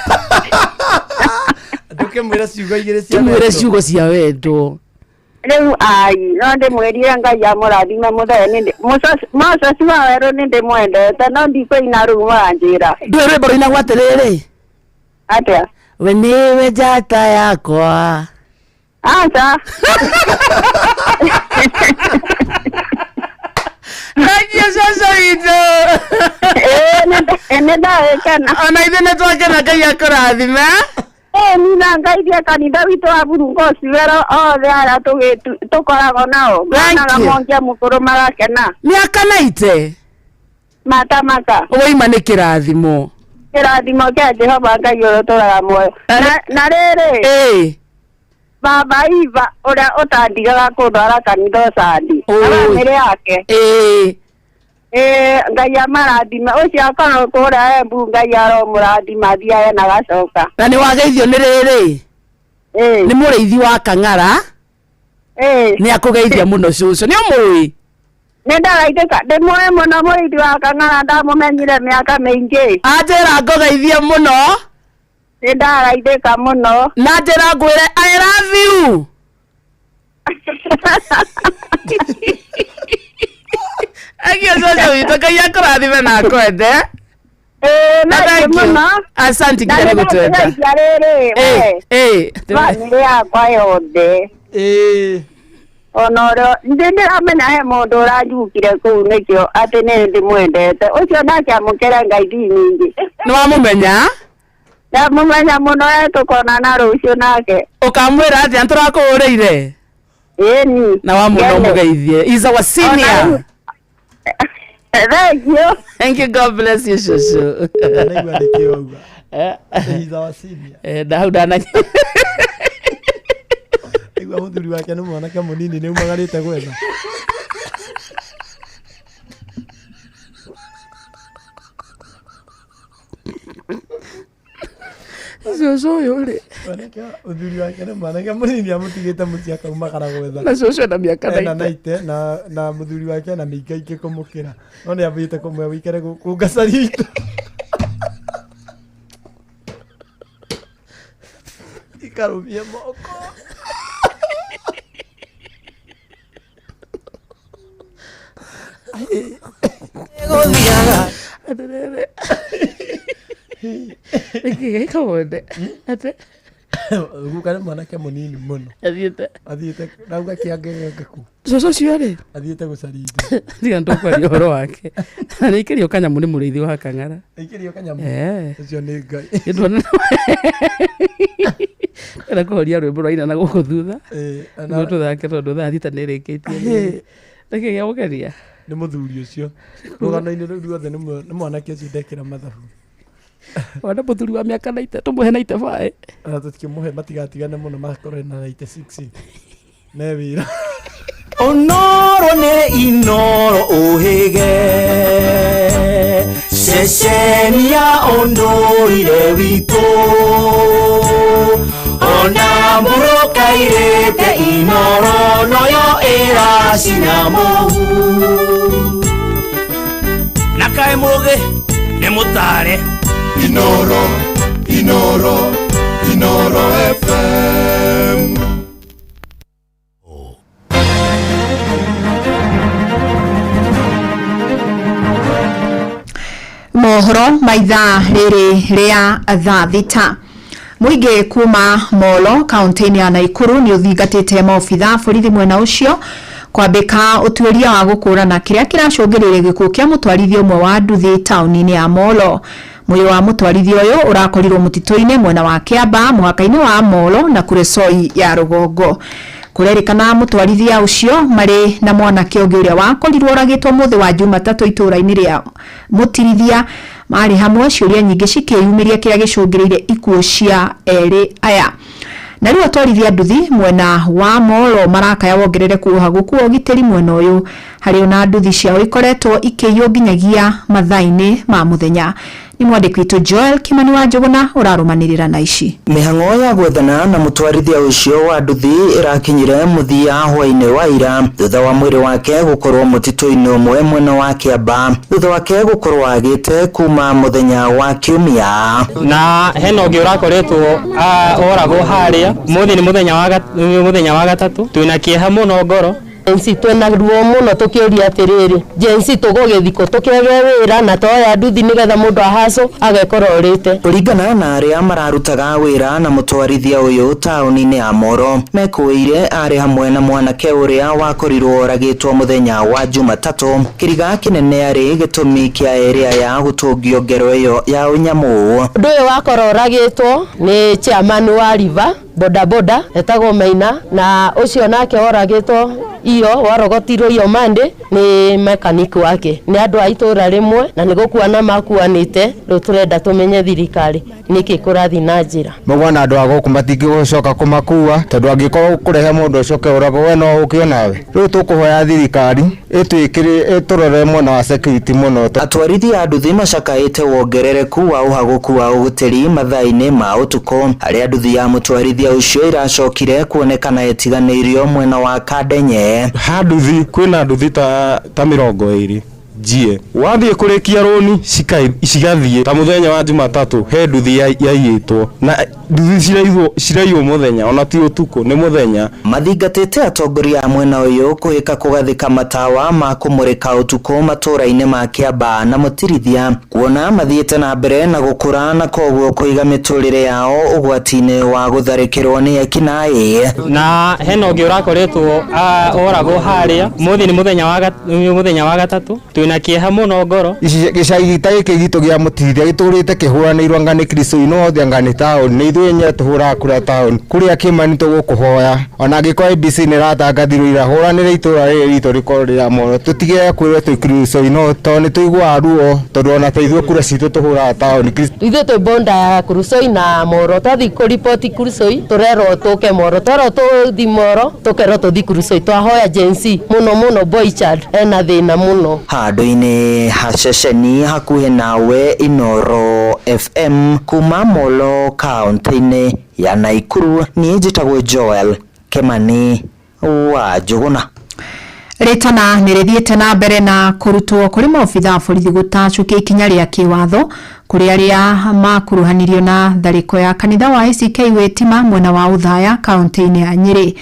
Ndũkĩmwĩre ciugo igĩrĩ cia Tũmwĩre wendo. ciugo cia wendo. Rĩu ai no ndĩmwĩrire Ngai amũrathime mũthee nĩ Moses wa werũ nĩ ndĩmwendete no ndikũina rĩu mũranjĩra. Ndũĩ rwĩmbo rũinagwo atĩrĩrĩ. Atĩa? We nĩwe njata yakwa. Aca. Thank you cũcũ witũ. Ĩĩ nĩ ndagĩkena. Ona ithuĩ nĩ twakena Ngai akũrathime. Ĩĩ na ngaithie kanitha witũ wa Burungo Cibero othe arĩa tũkoragwo nao. Monaga mongia mũkũrũ magakena. Mĩaka 90. Matamaka. Woima nĩ kĩrathimo. Kĩrathimo kĩa Jehova Ngai ũrĩa ũtũraga muoyo. Na rĩrĩ. Ĩĩ. Baba Iva ũrĩa ũtandigaga kũndwara kanitha ũcandi. Na bamĩrĩ yake. Ĩĩ. Ĩĩ Ngai amarathime ũcio akorwo kũrĩa Embu Ngai aromũrathima athiage na agacoka. Na nĩ wageithio nĩ rĩrĩ. Nĩ mũrĩithi wa Kang'ara. Nĩ akũgeithia mũno cũcũ. Nĩ ũmũĩ? Nĩ ndagaithĩka ndĩmũĩ mũno mũrĩithi wa Kang'ara ndamũmenyire mĩaka mĩingĩ. Anjĩra ngũgeithie mũno. Nĩ ndagaithĩka mũno. Na njĩra ngwĩre I love you. Agio cũcũ witũ Ngai akũrathime na akwende. Ĩĩ Thank you. mũno. Asante nginya nĩ gũtwenda. Na rĩrĩ we. Ĩĩ. Bamĩrĩ yakwa yothe. Ĩĩ. Ona ũrĩa ndĩ ndĩramenya he mũndũ ũranjukire kũu nĩkĩo atĩ nĩ ndĩmwendete ũcio nake amũkĩre ngeithi nyingĩ. Nĩ wamũmenya? Ndamũmenya mũno e tũkonana rũciũ nake. Ũkamwĩra atĩa nĩtũrakũhũrĩire? Ĩni. Na wamwona ũmũgeithie. Is our senior. Thank you. Thank you. God bless you, cũcũ. Naigua nĩkĩo auga. He's our senior. Hau ndana Aigua mũthuri wake nĩ mwanake mũnini nĩ umagarĩte gwetha. Cũcũ ũyũ rĩ. Mũthuri wake nĩ mwanake mũnini amũtigĩte mũciĩ akaumagara gwetha. Na cũcũ ena mĩaka Ena 90. 90 na mũthuri wake ena mĩingaingĩ kũmũkĩra. No nĩ ambĩte kũmwĩra wĩikare gũkũ ngacarie indo. Ikarũmie moko. Atĩrĩrĩ. Nĩkĩ gĩkawonde? Atĩ Guka nĩ mwanake mũnini mũno. Athiĩte. Athiĩte rauga kĩangegenge ku. Cũcũ ũcio rĩ. Athiĩte gũcaria indo. Tiga nĩtũkwaria ũhoro wake. Na nĩaikĩrio kanyamũ nĩ mũrĩithi wa kang'ara. Aikĩrio kanyamũ. Eh. Ũcio nĩ Ngai. Gĩtuona Enda kũhoria rwĩmbo rwa ina na gũkũ thutha. Eh, Nĩguo tũthake tondũ thaa thita nĩrĩkĩtie. Ahĩ. Nĩkĩ gĩa gũkenia? Nĩ mũthuri ũcio. Rũgano-inĩ rũu ruothe nĩ mwanake ũcio ndekĩra mathabu. Wona mũthuri wa mĩaka 90 tũmũhe 95. Ona tũtikĩmũhe matigatigane mũno makorwo na 96. Ne wĩra. Onoro nĩ inoro ũhĩge ceceni ya ũndũire witũ ona mũrũkairĩte inoro noyo ĩracina mũhu na kaĩ mũgĩ nĩ mũtare Inoro, Inoro, Inoro FM. Mohoro ma ithaa rĩrĩ rĩa thaa thita. Mũingĩ kuma Molo kaunti-inĩ ya Naikuru nĩ ũthingatĩte maobitha borithi mwena ũcio kwambĩka ũtuĩria wa gũkũrana kĩrĩa kĩracũngĩrĩirie gĩkuũ kĩa mũtwarithia ũmwe wa nduthi taũni-inĩ ya Molo. Mwĩrĩ wa mũtwarithia ũyũ ũrakorirwo mũtitũ-inĩ mwena wa Kĩamba mũhaka-inĩ wa Molo na Kuresoi ya rũgongo. Kũrerĩkana mũtwarithia ũcio marĩ na mwanake ũngĩ ũrĩa wakorirwo oragĩtwo mũthĩ wa Jumatatũ itũũra-inĩ rĩa Mũtirithia marĩ hamwe ciũria nyingĩ cikĩyumĩria kĩrĩa gĩcũngĩrĩirie ikuũ cia erĩ aya. Na rĩu atwarithia nduthi mwena wa Molo marakaya wongerereku ũhagũku wa ũgitĩri mwena ũyũ harĩ ona nduthi ciao ikoretwo ikĩiywo nginyagia mathaa-inĩ ma mũthenya. Nĩ mwandĩki witũ Joel Kimani wa Njũgũna ũrarũmanĩrĩra na ici. Mĩhang'o ya gwethana na mũtwarithia ũcio wa nduthi ĩrakinyire mũthia hwaĩ-inĩ wa ira thutha wa mwĩrĩ wake gũkorwo mũtitũ-inĩ ũmwe mwena wa Kĩamba thutha wake gũkorwo agĩte kuma mũthenya wa Kiumia. Na hena ũngĩ ũrakoretwo oragwo harĩa mũthĩ nĩ mũthenya wa gatatũ twĩna kĩeha mũno ngoro. Jensi twĩna ruo mũno tũkĩũria atĩrĩrĩ Jensi tũgũgĩthiĩ kũ tũkĩage wĩra na toya nduthi nĩgetha mũndũ ahacũ agekora ũrĩte. Kũringana na arĩa mararutaga wĩra na mũtwarithia ũyũ taũni-inĩ ya Moro mekũĩire arĩ hamwe na mwanake ũrĩa wakorirwo oragĩtwo mũthenya wa Jumatatũ. Kĩriga kĩnene arĩ gĩtũmi kĩa erĩ aya gũtũngio ngero ĩyo ya ũnyamũ. Ũndũ ũyũ wakorwo ũragĩtwo nĩ chairman wa River boda boda etagwo Maina na ũcio nake oragĩtwo iyo warogotirwo iyo Monday nĩ mechanic wake nĩ andũ a itũra rĩmwe na nĩ gũkuana makuanĩte. Rĩu tũrenda tũmenye thirikari nĩkĩ kũrathiĩ na njĩra. Mũgwana andũ a gũkũ matingĩgũcoka kũmakua tondũ angĩkorwo kũrehe mũndũ ũcoke ũragwo we no ũkio nawe. Rĩu tũkũhoya thirikari ĩtwĩkĩre ĩtũrore mwena wa security mũno. Atwarithia a nduthi macakaĩte wongerereku wa ũhagũku wa ũgitĩri mathaa-inĩ ma ũtukũ harĩa nduthi ya mũtwarithia ũcio ĩracokire kuonekana ĩtiganĩirio mwena wa Kandenye. Ha nduthi kwĩna nduthi ta 20 njie wathiĩ kũrĩkia rũni cigathiĩ ta mũthenya wa Jumatatũ he nduthi yaiyĩtwo na nduthi ciraiywo mũthenya ona ti ũtukũ nĩ mũthenya. Mathingatĩte atongoria a mwena ũyũ kũhĩka kũgathĩka matawa ma kũmũrĩka ũtukũ matũũra-inĩ ma Kĩamba na Mũtirithia kuona mathiĩte na mbere na gũkũra na koguo kũiga mĩtũrĩre yao ũgwati-inĩ wa gũtharĩkĩrwo nĩ ekinaĩ. Na hena ũngĩ ũrakoretwo oragwo harĩa mũthĩ nĩ mũthenya wa gatatũ twĩna kĩeha mũno ngoro. Gĩcagi ta gĩkĩ gitũ gĩa Mũtirithia gĩtũrĩte kĩhũranĩirwo anga nĩ Kristo othe anga nĩ taũni nĩ ithuĩ enyewe tũhũraga kura taũni kũrĩa Kĩmani tũgũkũhoya ona angĩkorwo ABC nĩ ĩratangathirwo ira hũranĩra itũra rĩrĩ ritũ rĩkorwo rĩa Molo tũtige kwĩrwo twĩ Kristo tondũ nĩ tũiguaga ruo tondũ ona ta ithuĩ kura citũ tũhũraga taũni. Ithuĩ twĩ bonda ya Kurusoi na Moro twathiĩ kũriboti Kurusoi tũrerwo tũke Moro twerwo tũthi Moro tũkerwo tũthi Kurusoi twahoya Jensi mũno mũno boy child ena thĩna mũno. Handũ-inĩ ha ceceni hakuhĩ nawe Inoro FM kuma Molo kaunti-inĩ ya Naikuru niĩ njĩtagwo Joel Kimani wa Njũgũna. Rĩtana nĩ rĩthiĩte na mbere na kũrutwo kũrĩ maobitha a borithi gũtacũkia ikinya rĩa kĩwatho kũrĩ arĩa makuruhanirio na tharĩko ya kanitha wa ACK Wĩtima mwena wa Ũthaya kaunti-inĩ ya Nyĩrĩ.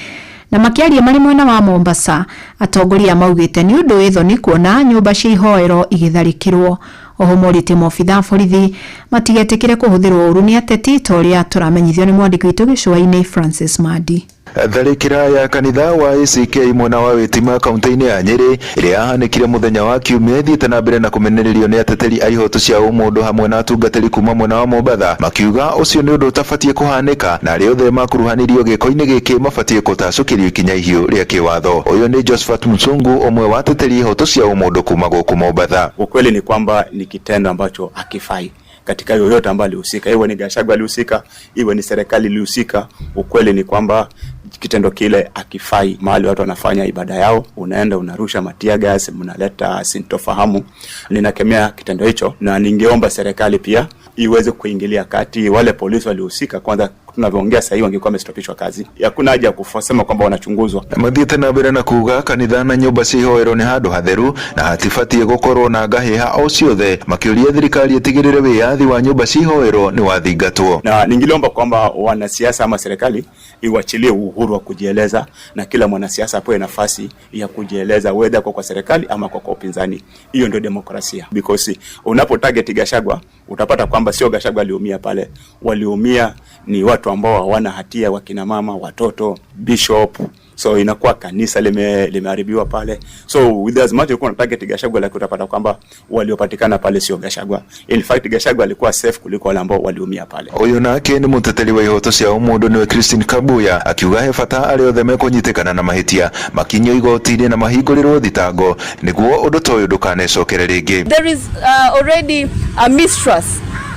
Na makĩaria marĩ mwena wa Mombasa, atongoria maugĩte nĩ ũndũ wĩ thoni kuona nyũmba cia ihoero igĩtharĩkĩrwo. Oho morĩtie maobitha a borithi matigetĩkĩre kũhũthĩrwo ũru nĩ ateti ta ũrĩa tũramenyithio nĩ mwandĩki witũ gĩcũa-inĩ Francis Mandi. Tharĩkĩra ya kanitha wa ACK mwena wa Wĩtima kaunti-inĩ ya Nyĩrĩ ĩrĩa yahanĩkire mũthenya wa Kiumia ĩthiĩte na mbere na kũmenererio nĩ ateteri a ihoto cia ũmũndũ hamwe na atungatĩri kuma mwena wa Mombatha makiuga ũcio nĩ ũndũ ũtabatiĩ kũhanĩka na arĩa othe makuruhanirio gĩko-inĩ gĩkĩ mabatiĩ gũtacũkĩrio ikinya ihiũ rĩa kĩwatho. Ũyũ nĩ Josephat Msungu ũmwe wa ateteri ihoto cia ũmũndũ kuma gũkũ Mombatha. Ukweli ni kwamba ni kitendo ambacho hakifai katika yoyote ambaye alihusika, iwe ni Gachagua alihusika, iwe ni serikali ilihusika. Ukweli ni kwamba kitendo kile hakifai. Mahali watu wanafanya ibada yao, unaenda unarusha matia gas, mnaleta sintofahamu. Ninakemea kitendo hicho, na ningeomba serikali pia iweze kuingilia kati. Wale polisi walihusika, kwanza tunavyoongea sasa hivi wangekuwa wamestopishwa kazi. Hakuna haja ya kusema kwamba wanachunguzwa. Mathiĩte na mbere na kuga kanitha na nyũmba cia ihoero nĩ handũ hatheru na hatibatiĩ gũkorwo na ngahĩha o ciothe, makĩũria thirikari ĩtigĩrĩre wĩyathi wa nyũmba cia ihoero nĩ wathingatwo. Na ningiliomba kwamba wanasiasa ama serikali iwachilie uhuru wa kujieleza, na kila mwanasiasa apewe nafasi ya kujieleza, whether kwa serikali ama kwa upinzani. Hiyo ndio demokrasia, because unapo target Gachagua utapata kwamba sio Gachagua aliumia pale, waliumia ni watu ambao hawana hatia, wakina mama, watoto, bishop. So inakuwa kanisa limeharibiwa pale. So with as much ulikuwa na target Gachagua, lakini utapata kwamba waliopatikana pale sio Gachagua. In fact Gachagua alikuwa safe kuliko wale ambao waliumia pale. Ũyũ nake nĩ mũteteri wa ihoto cia ũmũndũ nĩwe Christine Kabuya akiuga he bata arĩa othe mekũnyitĩkana na mahĩtia makinyio igoti-inĩ na mahingũrĩrwo thitango nĩguo ũndũ ta ũyũ ndũkanecokere rĩngĩ. There is already a mistrust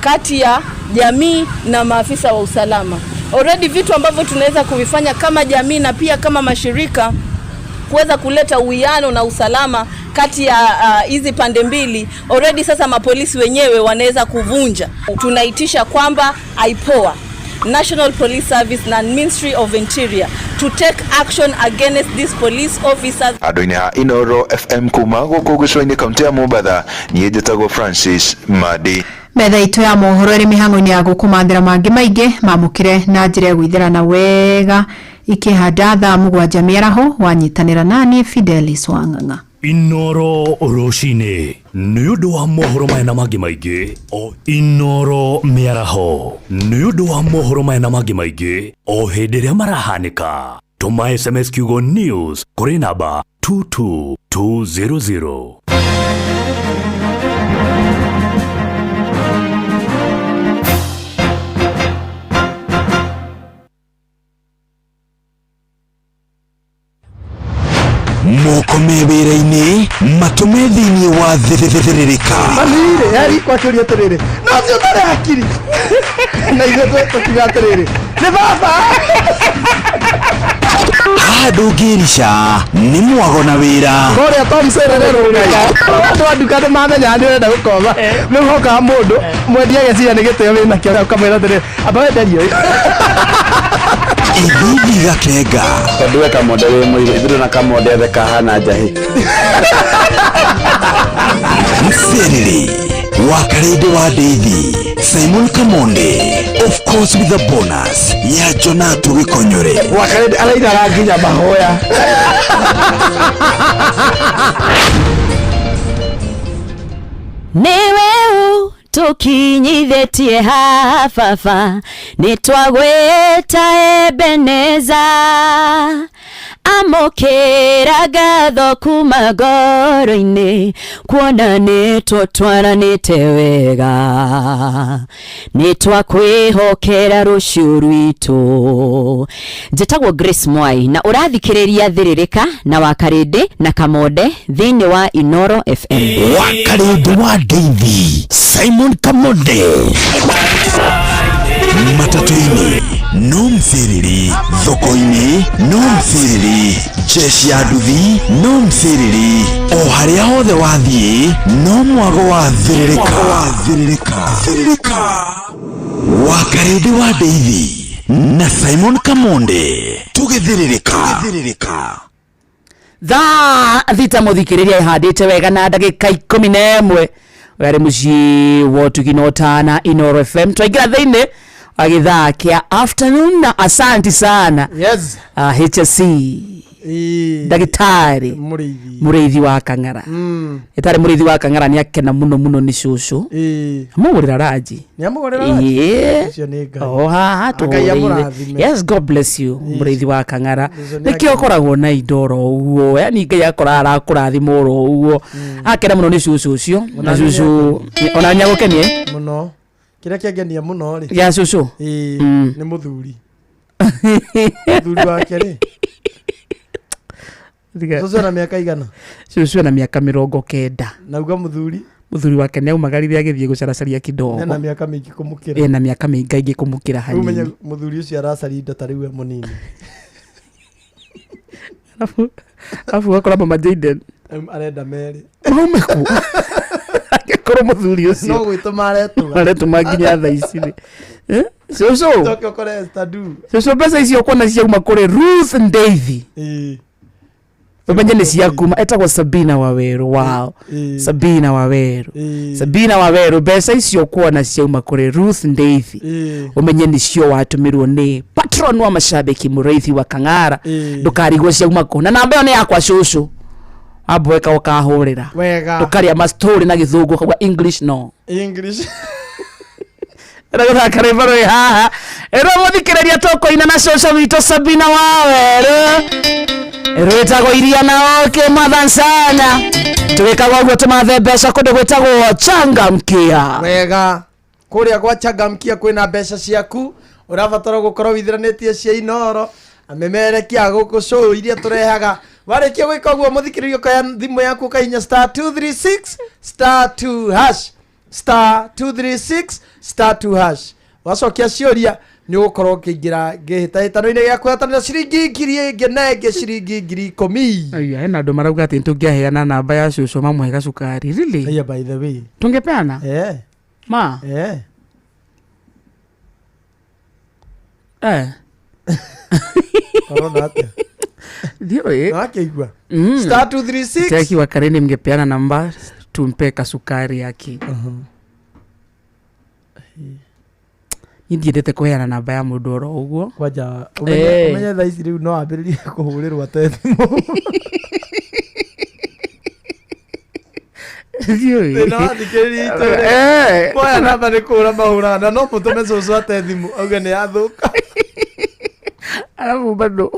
kati ya jamii na maafisa wa usalama. Already vitu ambavyo tunaweza kuvifanya kama jamii na pia kama mashirika kuweza kuleta uwiano na usalama kati ya hizi pande mbili, already sasa mapolisi wenyewe wanaweza kuvunja. Tunaitisha kwamba IPOA, National Police Service na Ministry of Interior to take action against these police officers. Andũ-inĩ a Inoro FM kuma gũkũ gĩcũa-inĩ kaunti ya Mombatha, niĩ njĩtagwo Francis Madi. Metha itũ ya mohoro ĩrĩ mĩhang'o-inĩ ya gũkũmathĩra mangĩ maingĩ mamũkĩre na njĩra ya gwĩthĩrana wega ikĩhanda thaa 7 mĩaraho wanyitanĩra nani Fidelis Wang'ang'a. Inoro rũcinĩ nĩ ũndũ wa mohoro maya na mangĩ maingĩ o Inoro mĩaraho nĩ ũndũ wa mohoro maya na mangĩ maingĩ o hĩndĩ ĩrĩa marahanĩka. Tũma SMS kiugo news kũrĩ namba 22200. Moko me wĩra-inĩ matũme thĩinĩ wa thĩrĩrĩka. Manire yari kwakĩũria atĩrĩrĩ, no ũcio ũtarĩ hakiri. Na ithuĩ tũkiuga atĩrĩrĩ, nĩ baba. Haha ndũngĩrica nĩ mwago na wĩra. Kũrĩa Tom Serere rũngai. Andũ a nduka nĩ mamenya nĩ ũrenda gũkoma. Nĩ ũhokaga mũndũ mwendia ageciria nĩ gĩtĩo wĩnakĩo ũkamwĩra atĩrĩrĩ, amba wenderie ũyũ. Ithithi gakenga. Tondũ we kamonde wĩ mũirũ, ithuĩ na kamonde othe kahana njahĩ. Mserere wa Karĩndĩ wa Ndeithi, Simon Kamonde, of course with a bonus ya Jonato Gĩkonyore. Wa Karĩndĩ arainaga nginya mahoya. Nĩwe tũkinyithĩtie haha baba, nĩtwagwĩta Ebeneza. Amũkĩra ngatho kuma ngoro-inĩ, kuona nĩtũtwaranĩte wega. Nĩtwakwĩhokera rũciũ rwitũ. Njĩtagwo Grace Mwai na ũrathikĩrĩria Thĩrĩrĩka na Wakarĩndĩ na Kamonde thĩinĩ wa Inoro FM. Wakarĩndĩ wa Ndeithi, Simon Kamonde. Matatũ-inĩ no mcĩrĩri, thoko-inĩ no mcĩrĩri, jeshi ya nduthi no mcĩrĩri, o harĩa hothe wathiĩ no mwago wa thĩrĩrĩka. Wakarĩndĩ wa Ndeithi na Simon Kamonde tũgĩthĩrĩrĩka. Thaa 6 mũthikĩrĩria ĩhandĩte wega na ndagĩka 11 ũrĩa arĩ mũciĩ wa ũtugi na ũtana Inoro FM. Twaingĩra thĩinĩ Githaa kia afternoon na asanti sana. Yes. HSC ndagĩtarĩ Mũrĩithi. Mũrĩithi wa Kang'ara. Ĩtarĩ Mũrĩithi wa Kang'ara nĩ akena mũno mũno nĩ cũcũ amũgũrĩra ranji. Nĩamũgũrĩra ranji? Ĩĩ. Ũcio nĩ Ngai. O haha Ngai tũhũrĩire. amũrathime. Yes, God bless you. Mũrĩithi wa Kang'ara Ũcio nĩ nĩkĩo ũkoragwo na indo oro ũguo, yani Ngai akora arakũrathima oro ũguo. Akena mũno nĩ cũcũ ũcio na Ona cũcũ ona nĩagũkenie. Mũno. Kĩrĩa kĩangenia mũno rĩ. Gĩa cũcũ? Ĩĩ, nĩ mũthuri. Mũthuri wake rĩ. Cũcũ ena mĩaka igana? Cũcũ ena mĩaka 90. Nauga mũthuri? Mũthuri wake nĩ aumagarire agĩthiĩ gũcaracaria kidogo. Ena mĩaka mĩingĩ kũmũkĩra. Ena mĩaka mĩingaingĩ kũmũkĩra Rĩu menye hanini. Mũthuri ũcio aracaria indo ta rĩu e mũnini. Arabu ũgakora mama Jaden Arenda merĩ. Maume ku angĩkorwo mũthuri ũcio No gwĩtũma aretũma. Aretũma nginya thaa ici rĩ. Eh? Cũcũ. Coke ũkore Esther Du. Cũcũ, mbeca icio ũkuona ciauma kũrĩ Ruth Ndeithi, Ĩĩ. ũmenye nĩ ciakuma etagwo Sabina Waweru. Wow. Ĩĩ. Sabina Waweru. Ĩĩ. Sabina Waweru, mbeca icio ũkuona ciauma kũrĩ Ruth Ndeithi, Ĩĩ. ũmenye nĩcio watũmĩrwo nĩ patron wa mashabiki Mũrĩithi wa Kang'ara. Ĩĩ. Ndũkarigwo ciauma kũ na namba ĩyo nĩ yakwa cũcũ, wamboeka ũkahũrĩra. Wega. Ndũkarĩa mastori na gĩthũngũ ũkauga English no. English. Ĩra gũthaka rwĩmbo rwĩ haha ĩrwo mũthikĩrĩria tũkũina na cũcũ witũ Sabina Wawerũ, rwĩtagwo iria na ũkĩ mathansana. Tũgĩkaga ũguo tũmathe mbeca kũndũ gwĩtagwo Changamkia. Wega, kũrĩa gwa Changamkia kwĩna mbeca ciaku ũrabatara gũkorwo withiranĩtie cia Inoro amemerekia a gũkũ show iria tũrehaga. Warĩkia gwĩka ũguo, mũthikĩrĩria, ũkoya thimũ yaku ũkahinya star 236 star 2 hash, star 236 star 2 hash. Wacokia ciũria nĩ ũgũkorwo ũkĩingĩra ngĩhĩtahĩtano-inĩ gĩa kwĩhatanĩra ciringi ngiri ĩngĩ na ĩngĩ ciringi 10,000. Aya, hena andũ marauga atĩ tũngĩaheana namba ya cũcũ mamũhe gacukari. Really? Yeah, by the way. Tũngĩpeana? Eh. Ma? Eh. Eh. Korona atĩa? Ndiũĩ. Wakĩigua? Star 236. Jackie wa Kareni, mngepeana namba tumpe kasukari yake. Niĩ ndiendete kũheana namba ya mũndũ oro ũguo. Kwanja Eh. ũmenye thaa ici rĩu no ambĩrĩrie kũhũrĩrwo ate thimũ. Ndiũĩ. Thĩna wa thikĩrĩria itũ rĩ, Eh. moya namba nĩ kũhũra mahũraga na no mũtũme cũcũ ate thimũ auge nĩ yathũka. Arabu bado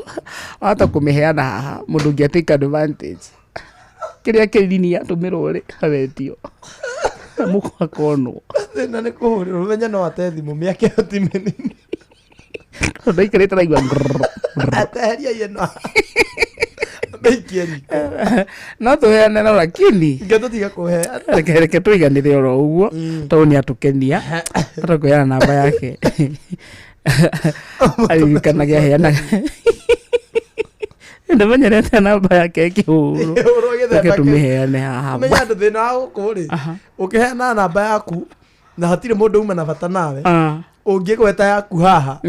wahota kũmĩheana haha mũndũ ũngĩ take advantage kĩrĩa kĩrini atũmĩrwo rĩ awetio mũkũ akonwo. Thĩna nĩ kũhũrĩrwo, ũmenye no ate thimũ mĩaka ĩyo ti mĩnini. Ndaikarĩte naigua grrr. Ateheria ĩno mĩikie riko. No tũheane no lakini Nge tũtige kũheana. Reke tũiganĩre oro ũguo tondũ nĩ atũkenia ata kũheana namba yake aririkanage aheanaga ndamenyerete namba yake ĩkĩhũrwo. Ĩkĩhũrwo gĩthemba Reke kĩu. tũmĩheane haha. Ũmenye andũ thĩna wa gũkũ rĩ, ũkĩheana namba yaku na hatirĩ mũndũ uma na bata nawe, Ah. ũngĩgweta yaku haha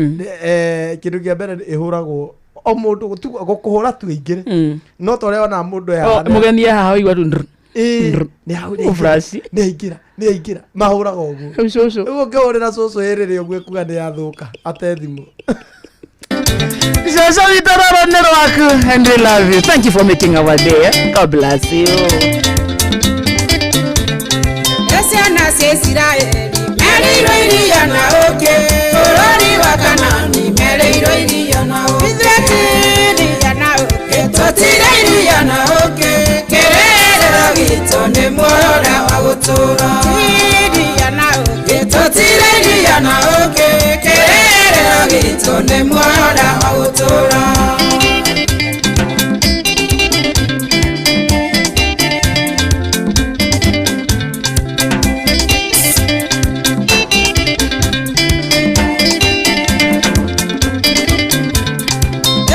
kĩndũ kĩa mbere ĩhũragwo o mũndũ gũkũhũra tu ĩingĩre no ta ũrĩa ona mũndũ e haha Oh, mũgeni e haha ũigua tu ndr. Ĩĩ, Ndr. nĩ ahũra Ũflash. nĩ aingĩra nĩ aingĩra mahũraga ũguo. Rĩu cũcũ. Rĩu ũngĩhũrĩra cũcũ ĩrĩrĩ ũguo ĩkuga nĩ yathũka ate thimũ. Cũcũ witũ, rũrũ nĩ rwaku and we love you. Thank you for making our day, eh? God bless you. Ciana cia Isiraeli merĩirwo iria na ũkĩ, bũrũri wa Kanani merĩirwo iria na ũkĩ. Ithuĩ ti iria na ũkĩ, tũtirĩ iria na ũkĩ, kĩrĩrĩro gitũ nĩ muoyo ũrĩa wa gũtũũra. Ti iria na ũkĩ, tũtirĩ iria na ũkĩ, kĩrĩrĩro gitũ nĩ muoyo ũrĩa wa gũtũũra.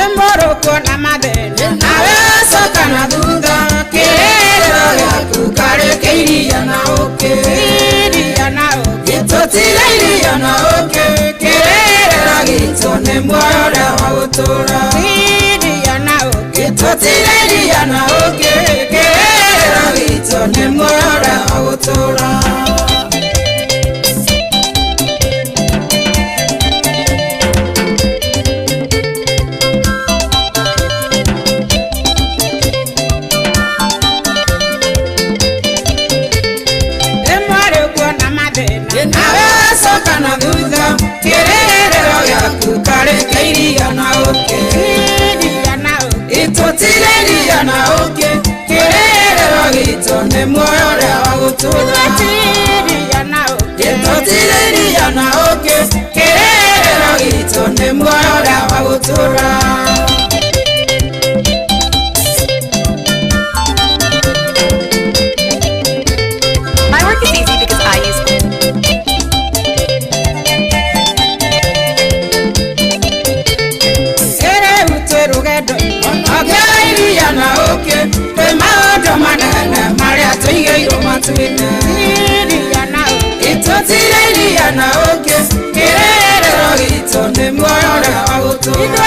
Ĩmũrũkwo na mathĩna nawe coka na thutha, kĩrĩrĩro gĩaku karĩ kĩiria na ũkĩ, iria na ũkĩ, tũtirĩ iria na ũkĩ, kĩrĩrĩro gitũ nĩ muoyo ũrĩa wa gũtũũra. Iria na ũkĩ, tũtirĩ iria na ũkĩ, kĩrĩrĩro gitũ nĩ muoyo ũrĩa wa gũtũũra. nĩ muoyo ũrĩa wa gũtũũra. Tũtirĩ iria na ũkĩ, kĩrĩrĩro gitũ nĩ muoyo ũrĩa wa gũtũũra. My work is easy because I use Ĩrĩu twĩ rũgendo onge iria na ũkĩ, twĩ maũndũ manene marĩa tũigĩirwo matu-inĩ. Tũtirĩ iria na ũkĩ, kĩrĩrĩro gitũ nĩ muoyo ũrĩa wa gũtũũra.